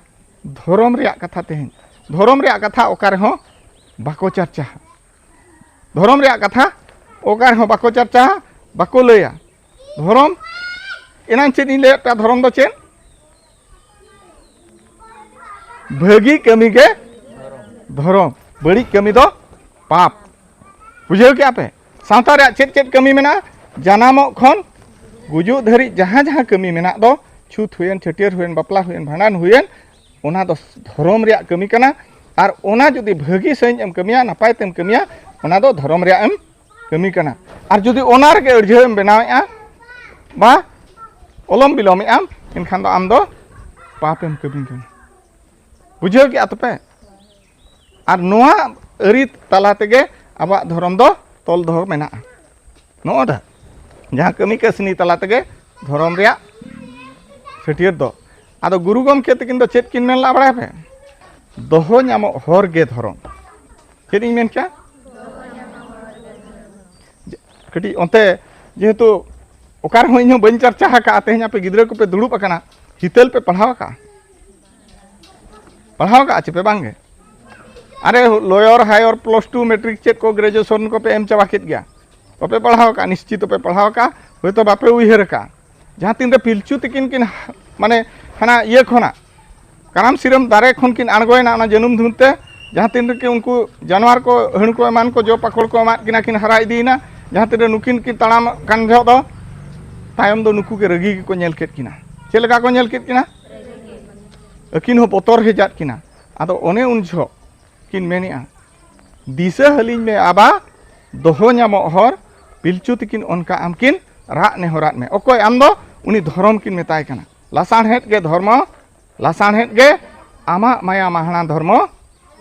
ᱫᱷᱚᱨᱚᱢ ᱨᱮᱭᱟᱜ ᱠᱟᱛᱷᱟ ᱛᱮᱦᱮᱧ, ᱫᱷᱚᱨᱚᱢ ᱨᱮᱭᱟᱜ ᱠᱟᱛᱷᱟ ᱚᱠᱟ ᱨᱮᱦᱚᱸ ᱵᱟᱠᱚ ᱪᱟᱨᱪᱟᱦᱟ᱾ ᱫᱷᱚᱨᱚᱢ ᱨᱮᱭᱟᱜ ᱠᱟᱛᱷᱟ ᱚᱠᱟ ᱨᱮᱦᱚᱸ ᱵᱟᱠᱚ ᱪᱟᱨᱪᱟᱦᱟ, ᱵᱟᱠᱚ ᱞᱟᱹᱭᱟ᱾ ᱫᱷᱚᱨᱚᱢ, ᱮᱱᱟᱝ ᱪᱮᱫ ᱤᱧ ᱞᱟᱹᱭᱟᱫ ᱯᱮᱭᱟ, ᱫᱷᱚᱨᱚᱢ ᱫᱚ ᱪᱮᱫ? ᱵᱷᱟᱹᱜᱤ ᱠᱟᱹᱢᱤ ᱜᱮ ᱫᱷᱚᱨᱚᱢ, ᱵᱟᱹᱲᱤᱡ ᱠᱟᱹᱢᱤ ᱫᱚ ᱯᱟᱯ᱾ ᱵᱩᱡᱷᱟᱹᱣ ᱠᱮᱜᱼᱟ ᱯᱮ? ᱥᱟᱶᱛᱟ ᱨᱮᱭᱟᱜ ᱪᱮᱫ ᱪᱮᱫ ᱠᱟᱹᱢᱤ ᱢᱮᱱᱟᱜᱼᱟ? ᱡᱟᱱᱟᱢᱚᱜ ᱠᱷᱚᱱ ᱜᱩᱡᱩᱜ ᱫᱷᱟᱹᱨᱤᱡ ᱡᱟᱦᱟᱸ ᱡᱟᱦᱟᱸ ᱠᱟᱹᱢᱤ ᱢᱮᱱᱟᱜ ᱫᱚ, ᱪᱷᱩᱛ ᱦᱩᱭᱮᱱ, ᱪᱷᱟᱹᱴᱭᱟᱹᱨ ᱦᱩᱭᱮᱱ, ᱵᱟᱯᱞᱟ ᱦᱩᱭᱮᱱ, ᱵᱷᱟᱸᱰᱟᱱ ᱦᱩᱭᱮᱱ, ᱚᱱᱟ ᱫᱚ ᱫᱷᱚᱨᱚᱢ ᱨᱮᱭᱟᱜ ᱠᱟᱹᱢᱤ ᱠᱟᱱᱟ᱾ ᱟᱨ ᱚᱱᱟ ᱡᱩᱫᱤ ᱵᱷᱟᱹᱜᱤ ᱥᱟᱺᱦᱤᱡ ᱮᱢ ᱠᱟᱹᱢᱤᱭᱟ, ᱱᱟᱯᱟᱭ ᱛᱮᱢ ᱠᱟᱹᱢᱤᱭᱟ, ᱚᱱᱟ ᱫᱚ ᱫᱷᱚᱨᱚᱢ ᱨᱮᱭᱟᱜ ᱮᱢ ᱠᱟᱹᱢᱤ ᱠᱟᱱᱟ᱾ ᱟᱨ ᱡᱩᱫᱤ ᱚᱱᱟ ᱨᱮᱜᱮ ᱟᱹᱲᱡᱷᱟᱹᱣ ᱮᱢ ᱵᱮᱱᱟᱣᱮᱫᱼᱟ ᱵᱟ ᱚᱞᱚᱢ ᱵᱤᱞᱚᱢᱮᱫᱼᱟᱢ, ᱮᱱᱠᱷᱟᱱ ᱫᱚ ᱟᱢ ᱫᱚ ᱯᱟᱯ ᱮᱢ ᱠᱟᱹᱢᱤ ᱠᱟᱱᱟ᱾ ᱵᱩᱡᱷᱟᱹᱣ ᱠᱮᱜᱼᱟ ᱛᱚᱯᱮ? ᱟᱨ ᱱᱚᱣᱟ ᱟᱹᱨᱤ ᱛᱟᱞᱟ ᱛᱮᱜᱮ ᱟᱵᱚᱣᱟᱜ ᱫᱷᱚᱨᱚᱢ ᱫᱚ ᱛᱚᱞ ᱫᱚᱦᱚ ᱢᱮᱱᱟᱜᱼᱟ᱾ ᱱᱚᱜᱼᱚ ᱱᱟ ᱡᱟᱦᱟᱸ ᱠᱟᱹᱢᱤ ᱠᱟᱹᱥᱱᱤ ᱛᱟᱞᱟ ᱛᱮᱜᱮ ᱫᱷᱚᱨᱚᱢ ᱨᱮᱭᱟᱜ ᱪᱷᱟᱹᱴᱭᱟᱹᱨ ᱫᱚ᱾ ᱟᱫᱚ ᱜᱩᱨᱩ ᱜᱚᱢᱠᱮ ᱛᱟᱹᱠᱤᱱ ᱫᱚ ᱪᱮᱫ ᱠᱤᱱ ᱢᱮᱱ ᱞᱮᱫᱼᱟ ᱵᱟᱲᱟᱭᱟᱯᱮ? ᱫᱚᱦᱚ ᱧᱟᱢᱚᱜ ᱦᱚᱨ ᱜᱮ ᱫᱷᱚᱨᱚᱢ᱾ ᱪᱮᱫ ᱤᱧ ᱢᱮᱱ ᱠᱮᱜᱼᱟ? ᱠᱟᱹᱴᱤᱡ ᱚᱱᱛᱮ, ᱡᱮᱦᱮᱛᱩ ᱚᱠᱟ ᱨᱮᱦᱚᱸ ᱤᱧ ᱦᱚᱸ ᱵᱟᱹᱧ ᱪᱟᱨᱪᱟ ᱟᱠᱟᱫᱼᱟ, ᱛᱮᱦᱮᱧ ᱟᱯᱮ ᱜᱤᱫᱽᱨᱟᱹ ᱠᱚᱯᱮ ᱫᱩᱲᱩᱵ ᱟᱠᱟᱱᱟ, ᱦᱤᱛᱟᱹᱞ ᱯᱮ ᱯᱟᱲᱦᱟᱣ ᱟᱠᱟᱫᱼᱟ? ᱯᱟᱲᱦᱟᱣ ᱟᱠᱟᱫᱼᱟ ᱪᱮ ᱯᱮ ᱵᱟᱝ ᱜᱮ? ᱟᱨᱮ, lower higher plus two matric ᱪᱮᱫ ᱠᱚ graduation ᱠᱚᱯᱮ ᱮᱢ ᱪᱟᱵᱟ ᱠᱮᱫ ᱜᱮᱭᱟ, ᱵᱟᱯᱮ ᱯᱟᱲᱦᱟᱣ ᱟᱠᱟᱫᱼᱟ, ᱱᱤᱥᱪᱤᱛ ᱯᱮ ᱯᱟᱲᱦᱟᱣ ᱟᱠᱟᱫᱼᱟ, ᱦᱚᱭᱛᱳ ᱵᱟᱯᱮ ᱩᱭᱦᱟᱹᱨ ᱟᱠᱟᱫᱼᱟ᱾ ᱡᱟᱦᱟᱸ ᱛᱤᱱᱨᱮ ᱯᱤᱞᱪᱩ ᱛᱤᱠᱤᱱ ᱠᱤᱱ ᱦᱟ-, ᱢᱟᱱᱮ ᱦᱟᱱᱟ ᱤᱭᱟᱹ ᱠᱷᱚᱱᱟᱜ, ᱠᱟᱨᱟᱢ ᱥᱤᱨᱟᱹᱢ ᱫᱟᱨᱮ ᱠᱷᱚᱱ ᱠᱤᱱ ᱟᱬᱜᱚᱭᱮᱱᱟ ᱚᱱᱟ ᱡᱟᱹᱱᱩᱢ ᱫᱷᱩᱱ ᱛᱮ, ᱡᱟᱦᱟᱸ ᱛᱤᱱ ᱨᱮᱜᱮ ᱩᱱᱠᱩ ᱡᱟᱱᱣᱟᱨ ᱠᱚ, ᱦᱟᱹᱬᱩ ᱠᱚ ᱮᱢᱟᱱ ᱠᱚ ᱡᱚ ᱯᱟᱠᱚᱲ ᱠᱚ ᱮᱢᱟᱫ ᱠᱤᱱᱟ, ᱠᱤᱱ ᱦᱟᱨᱟ ᱤᱫᱤᱭᱮᱱᱟ, ᱡᱟᱦᱟᱸ ᱛᱤᱱᱟᱹᱜ ᱱᱩᱠᱤᱱ ᱠᱤᱱ ᱛᱟᱲᱟᱢ ᱠᱟᱱ ᱡᱚᱦᱚᱜ ᱫᱚ ᱛᱟᱭᱚᱢ ᱫᱚ ᱱᱩᱠᱩ ᱜᱮ ᱨᱟᱹᱜᱤ ᱜᱮᱠᱚ ᱧᱮᱞ ᱠᱮᱫ ᱠᱤᱱᱟ᱾ ᱪᱮᱫ ᱞᱮᱠᱟ ᱠᱚ ᱧᱮᱞ ᱠᱮᱫ ᱠᱤᱱᱟ? ᱟᱹᱠᱤᱱ ᱦᱚᱸ ᱵᱚᱛᱚᱨ ᱦᱮᱡᱟᱫ ᱠᱤᱱᱟ᱾ ᱟᱫᱚ ᱚᱱᱮ ᱩᱱ ᱡᱚᱦᱚᱜ ᱠᱤᱱ ᱢᱮᱱᱮᱜᱼᱟ, "ᱫᱤᱥᱟᱹ ᱦᱟᱹᱞᱤᱧ ᱢᱮ ᱟᱵᱟ, ᱫᱚᱦᱚ ᱧᱟᱢᱚᱜ ᱦᱚᱨ, ᱯᱤᱞᱪᱩ ᱛᱤᱠᱤᱱ ᱚᱱᱠᱟ ᱟᱢ ᱠᱤᱱ ᱨᱟᱜ ᱱᱮᱦᱚᱨᱟᱫ ᱢᱮ᱾" ᱚᱠᱚᱭ? ᱟᱢ ᱫᱚ ᱩᱱᱤ ᱫᱷᱚᱨᱚᱢ ᱠᱤᱱ ᱢᱮᱛᱟᱭ ᱠᱟᱱᱟ᱾ ᱞᱟᱥᱟᱬᱦᱮᱫ ᱜᱮ ᱫᱷᱚᱨᱢᱚ, ᱞᱟᱥᱟᱬᱦᱮᱫ ᱜᱮ ᱟᱢᱟᱜ ᱢᱟᱭᱟ ᱢᱟᱦᱟᱲᱟ ᱫᱷᱚᱨᱢᱚ,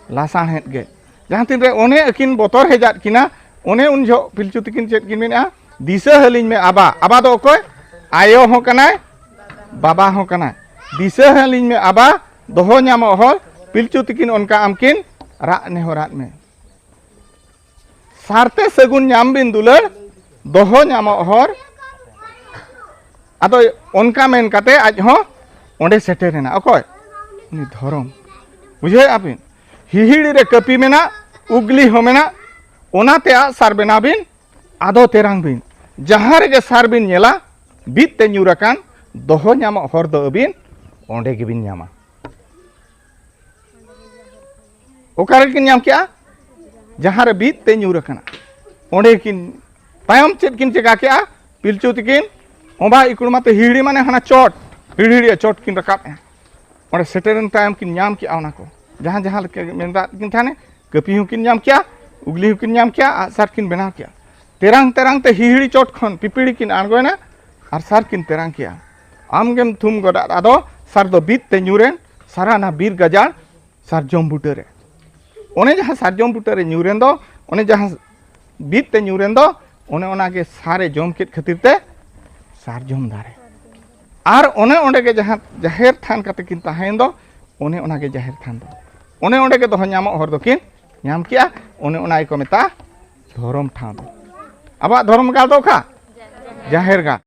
ᱞᱟᱥᱟᱬᱦᱮᱫ ᱜᱮ᱾ ᱡᱟᱦᱟᱸ ᱛᱤᱱ ᱨᱮ ᱚᱱᱮ ᱟᱹᱠᱤᱱ ᱵᱚᱛᱚᱨ ᱦᱮᱡᱟᱫ ᱠᱤᱱᱟ, ᱚᱱᱮ ᱩᱱ ᱡᱚᱦᱚᱜ ᱯᱤᱞᱪᱩ ᱛᱤᱠᱤᱱ ᱪᱮᱫ ᱠᱤᱱ ᱢᱮᱱᱮᱜᱼᱟ? "ᱫᱤᱥᱟᱹ ᱦᱟᱹᱞᱤᱧ ᱢᱮ ᱟᱵᱟ᱾" ᱟᱵᱟ ᱫᱚ ᱚᱠᱚᱭ? ᱟᱭᱳ ᱦᱚᱸ ᱠᱟᱱᱟᱭ, ᱵᱟᱵᱟ ᱦᱚᱸ ᱠᱟᱱᱟᱭ᱾ "ᱫᱤᱥᱟᱹ ᱦᱟᱹᱞᱤᱧ ᱢᱮ ᱟᱵᱟ, ᱫᱚᱦᱚ ᱧᱟᱢᱚᱜ ᱦᱚᱨ, ᱯᱤᱞᱪᱩ ᱛᱤᱠᱤᱱ ᱚᱱᱠᱟ ᱟᱢ ᱠᱤᱱ ᱨᱟᱜ ᱱᱮᱦᱚᱨᱟᱫ ᱢᱮ᱾ ᱥᱟᱨᱛᱮ ᱥᱟᱹᱜᱩᱱ ᱧᱟᱢ ᱵᱤᱱ ᱫᱩᱞᱟᱹᱲ, ᱫᱚᱦᱚ ᱧᱟᱢᱚᱜ ᱦᱚᱨ᱾" ᱟᱫᱚ ᱚᱱᱠᱟ ᱢᱮᱱ ᱠᱟᱛᱮ ᱟᱡ ᱦᱚᱸ ᱚᱸᱰᱮ ᱥᱮᱴᱮᱨᱮᱱᱟ᱾ ᱚᱠᱚᱭ? ᱩᱱᱤ ᱫᱷᱚᱨᱚᱢ᱾ ᱵᱩᱡᱷᱟᱹᱣᱮᱫᱼᱟ ᱵᱤᱱ? ᱦᱤᱦᱤᱲᱤ ᱨᱮ ᱠᱟᱹᱯᱤ ᱢᱮᱱᱟᱜ, ᱩᱜᱽᱞᱤ ᱦᱚᱸ ᱢᱮᱱᱟᱜ, ᱚᱱᱟᱛᱮ ᱟᱜ ᱥᱟᱨ ᱵᱮᱱᱟᱣ ᱵᱤᱱ, ᱟᱫᱚ ᱛᱮᱨᱟᱝ ᱵᱤᱱ᱾ ᱡᱟᱦᱟᱸ ᱨᱮᱜᱮ ᱥᱟᱨ ᱵᱤᱱ ᱧᱮᱞᱟ, ᱵᱤᱫ ᱛᱮ ᱧᱩᱨ ᱟᱠᱟᱱ, ᱫᱚᱦᱚ ᱧᱟᱢᱚᱜ ᱦᱚᱨ ᱫᱚ ᱟᱹᱵᱤᱱ ᱚᱸᱰᱮ ᱜᱮᱵᱤᱱ ᱧᱟᱢᱟ᱾ ᱚᱠᱟ ᱨᱮᱠᱤᱱ ᱧᱟᱢ ᱠᱮᱜᱼᱟ? ᱡᱟᱦᱟᱸ ᱨᱮ ᱵᱤᱫ ᱛᱮ ᱧᱩᱨ ᱟᱠᱟᱱᱟ, ᱚᱸᱰᱮ ᱠᱤᱱ᱾ ᱛᱟᱭᱚᱢ ᱪᱮᱫ ᱠᱤᱱ ᱪᱮᱠᱟ ᱠᱮᱜᱼᱟ? ᱯᱤᱞᱪᱩ ᱛᱤᱠᱤᱱ ᱚᱵᱟ ᱤᱠᱲᱩᱢᱟ ᱛᱮ ᱦᱤᱦᱤᱲᱤ, ᱢᱟᱱᱮ ᱦᱟᱱᱟ ᱪᱚᱴ, ᱦᱤᱦᱤᱲᱤᱭᱟᱜ ᱪᱚᱴ ᱠᱤᱱ ᱨᱟᱠᱟᱵ ᱮᱱᱟ᱾ ᱚᱸᱰᱮ ᱥᱮᱴᱮᱨᱮᱱ ᱛᱟᱭᱚᱢ ᱠᱤᱱ ᱧᱟᱢ ᱠᱮᱜᱼᱟ ᱚᱱᱟ ᱠᱚ, ᱡᱟᱦᱟᱸ ᱡᱟᱦᱟᱸ ᱞᱮᱠᱟ ᱢᱮᱱ ᱨᱟᱜ ᱠᱤᱱ ᱛᱟᱦᱮᱱᱟ, ᱠᱟᱹᱯᱤ ᱦᱚᱸᱠᱤᱱ ᱧᱟᱢ ᱠᱮᱜᱼᱟ, ᱩᱜᱽᱞᱤ ᱦᱚᱸᱠᱤᱱ ᱧᱟᱢ ᱠᱮᱜᱼᱟ, ᱟᱜᱼᱥᱟᱨ ᱠᱤᱱ ᱵᱮᱱᱟᱣ ᱠᱮᱜᱼᱟ᱾ ᱛᱮᱨᱟᱝ ᱛᱮᱨᱟᱝ ᱛᱮ ᱦᱤᱦᱤᱲᱤ ᱪᱚᱴ ᱠᱷᱚᱱ ᱯᱤᱯᱤᱲᱤ ᱠᱤᱱ ᱟᱬᱜᱚᱭᱮᱱᱟ ᱟᱨ ᱥᱟᱨ ᱠᱤᱱ ᱛᱮᱨᱟᱝ ᱠᱮᱜᱼᱟ᱾ ᱟᱢ ᱜᱮᱢ ᱛᱷᱩᱢ ᱜᱚᱫ ᱟᱫ, ᱟᱫᱚ ᱥᱟᱨ ᱫᱚ ᱵᱤᱫ ᱛᱮ ᱧᱩᱨᱮᱱ, ᱥᱟᱨᱟᱱᱟ ᱵᱤᱨ ᱜᱟᱡᱟᱲ ᱥᱟᱨᱡᱚᱢ ᱵᱩᱴᱟᱹ ᱨᱮ᱾ ᱚᱱᱮ ᱡᱟᱦᱟᱸ ᱥᱟᱨᱡᱚᱢ ᱵᱩᱴᱟᱹ ᱨᱮ ᱧᱩᱨᱮᱱ ᱫᱚ, ᱚᱱᱮ ᱡᱟᱦᱟᱸ ᱵᱤᱫ ᱛᱮ ᱧᱩᱨᱮᱱ ᱫᱚ, ᱚᱱᱮ ᱚᱱᱟ ᱜᱮ ᱥᱟᱨᱮ ᱡᱚᱢ ᱠᱮᱫ ᱠᱷᱟᱹᱛᱤᱨ ᱛᱮ ᱥᱟᱨᱡᱚᱢ ᱫᱟᱨᱮ᱾ ᱟᱨ ᱚᱱᱮ ᱚᱸᱰᱮ ᱜᱮ ᱡᱟᱦᱟᱸ ᱡᱟᱦᱮᱨ ᱛᱷᱟᱱ ᱠᱟᱛᱮ ᱠᱤᱱ ᱛᱟᱦᱮᱸᱭᱮᱱ ᱫᱚ, ᱚᱱᱮ ᱚᱱᱟ ᱜᱮ ᱡᱟᱦᱮᱨ ᱛᱷᱟᱱ ᱫᱚ᱾ ᱚᱱᱮ ᱚᱸᱰᱮ ᱜᱮ ᱫᱚᱦᱚ ᱧᱟᱢᱚᱜ ᱦᱚᱨ ᱫᱚᱠᱤᱱ ᱧᱟᱢ ᱠᱮᱜᱼᱟ᱾ ᱚᱱᱮ ᱚᱱᱟ ᱜᱮᱠᱚ ᱢᱮᱛᱟᱜᱼᱟ ᱫᱷᱚᱨᱚᱢ ᱴᱷᱟᱶ ᱫᱚ᱾ ᱟᱵᱚᱣᱟᱜ ᱫᱷᱚᱨᱚᱢ ᱜᱟᱲ ᱫᱚ ᱚᱠᱟ? ᱡᱟᱦᱮᱨ ᱜᱟᱲ᱾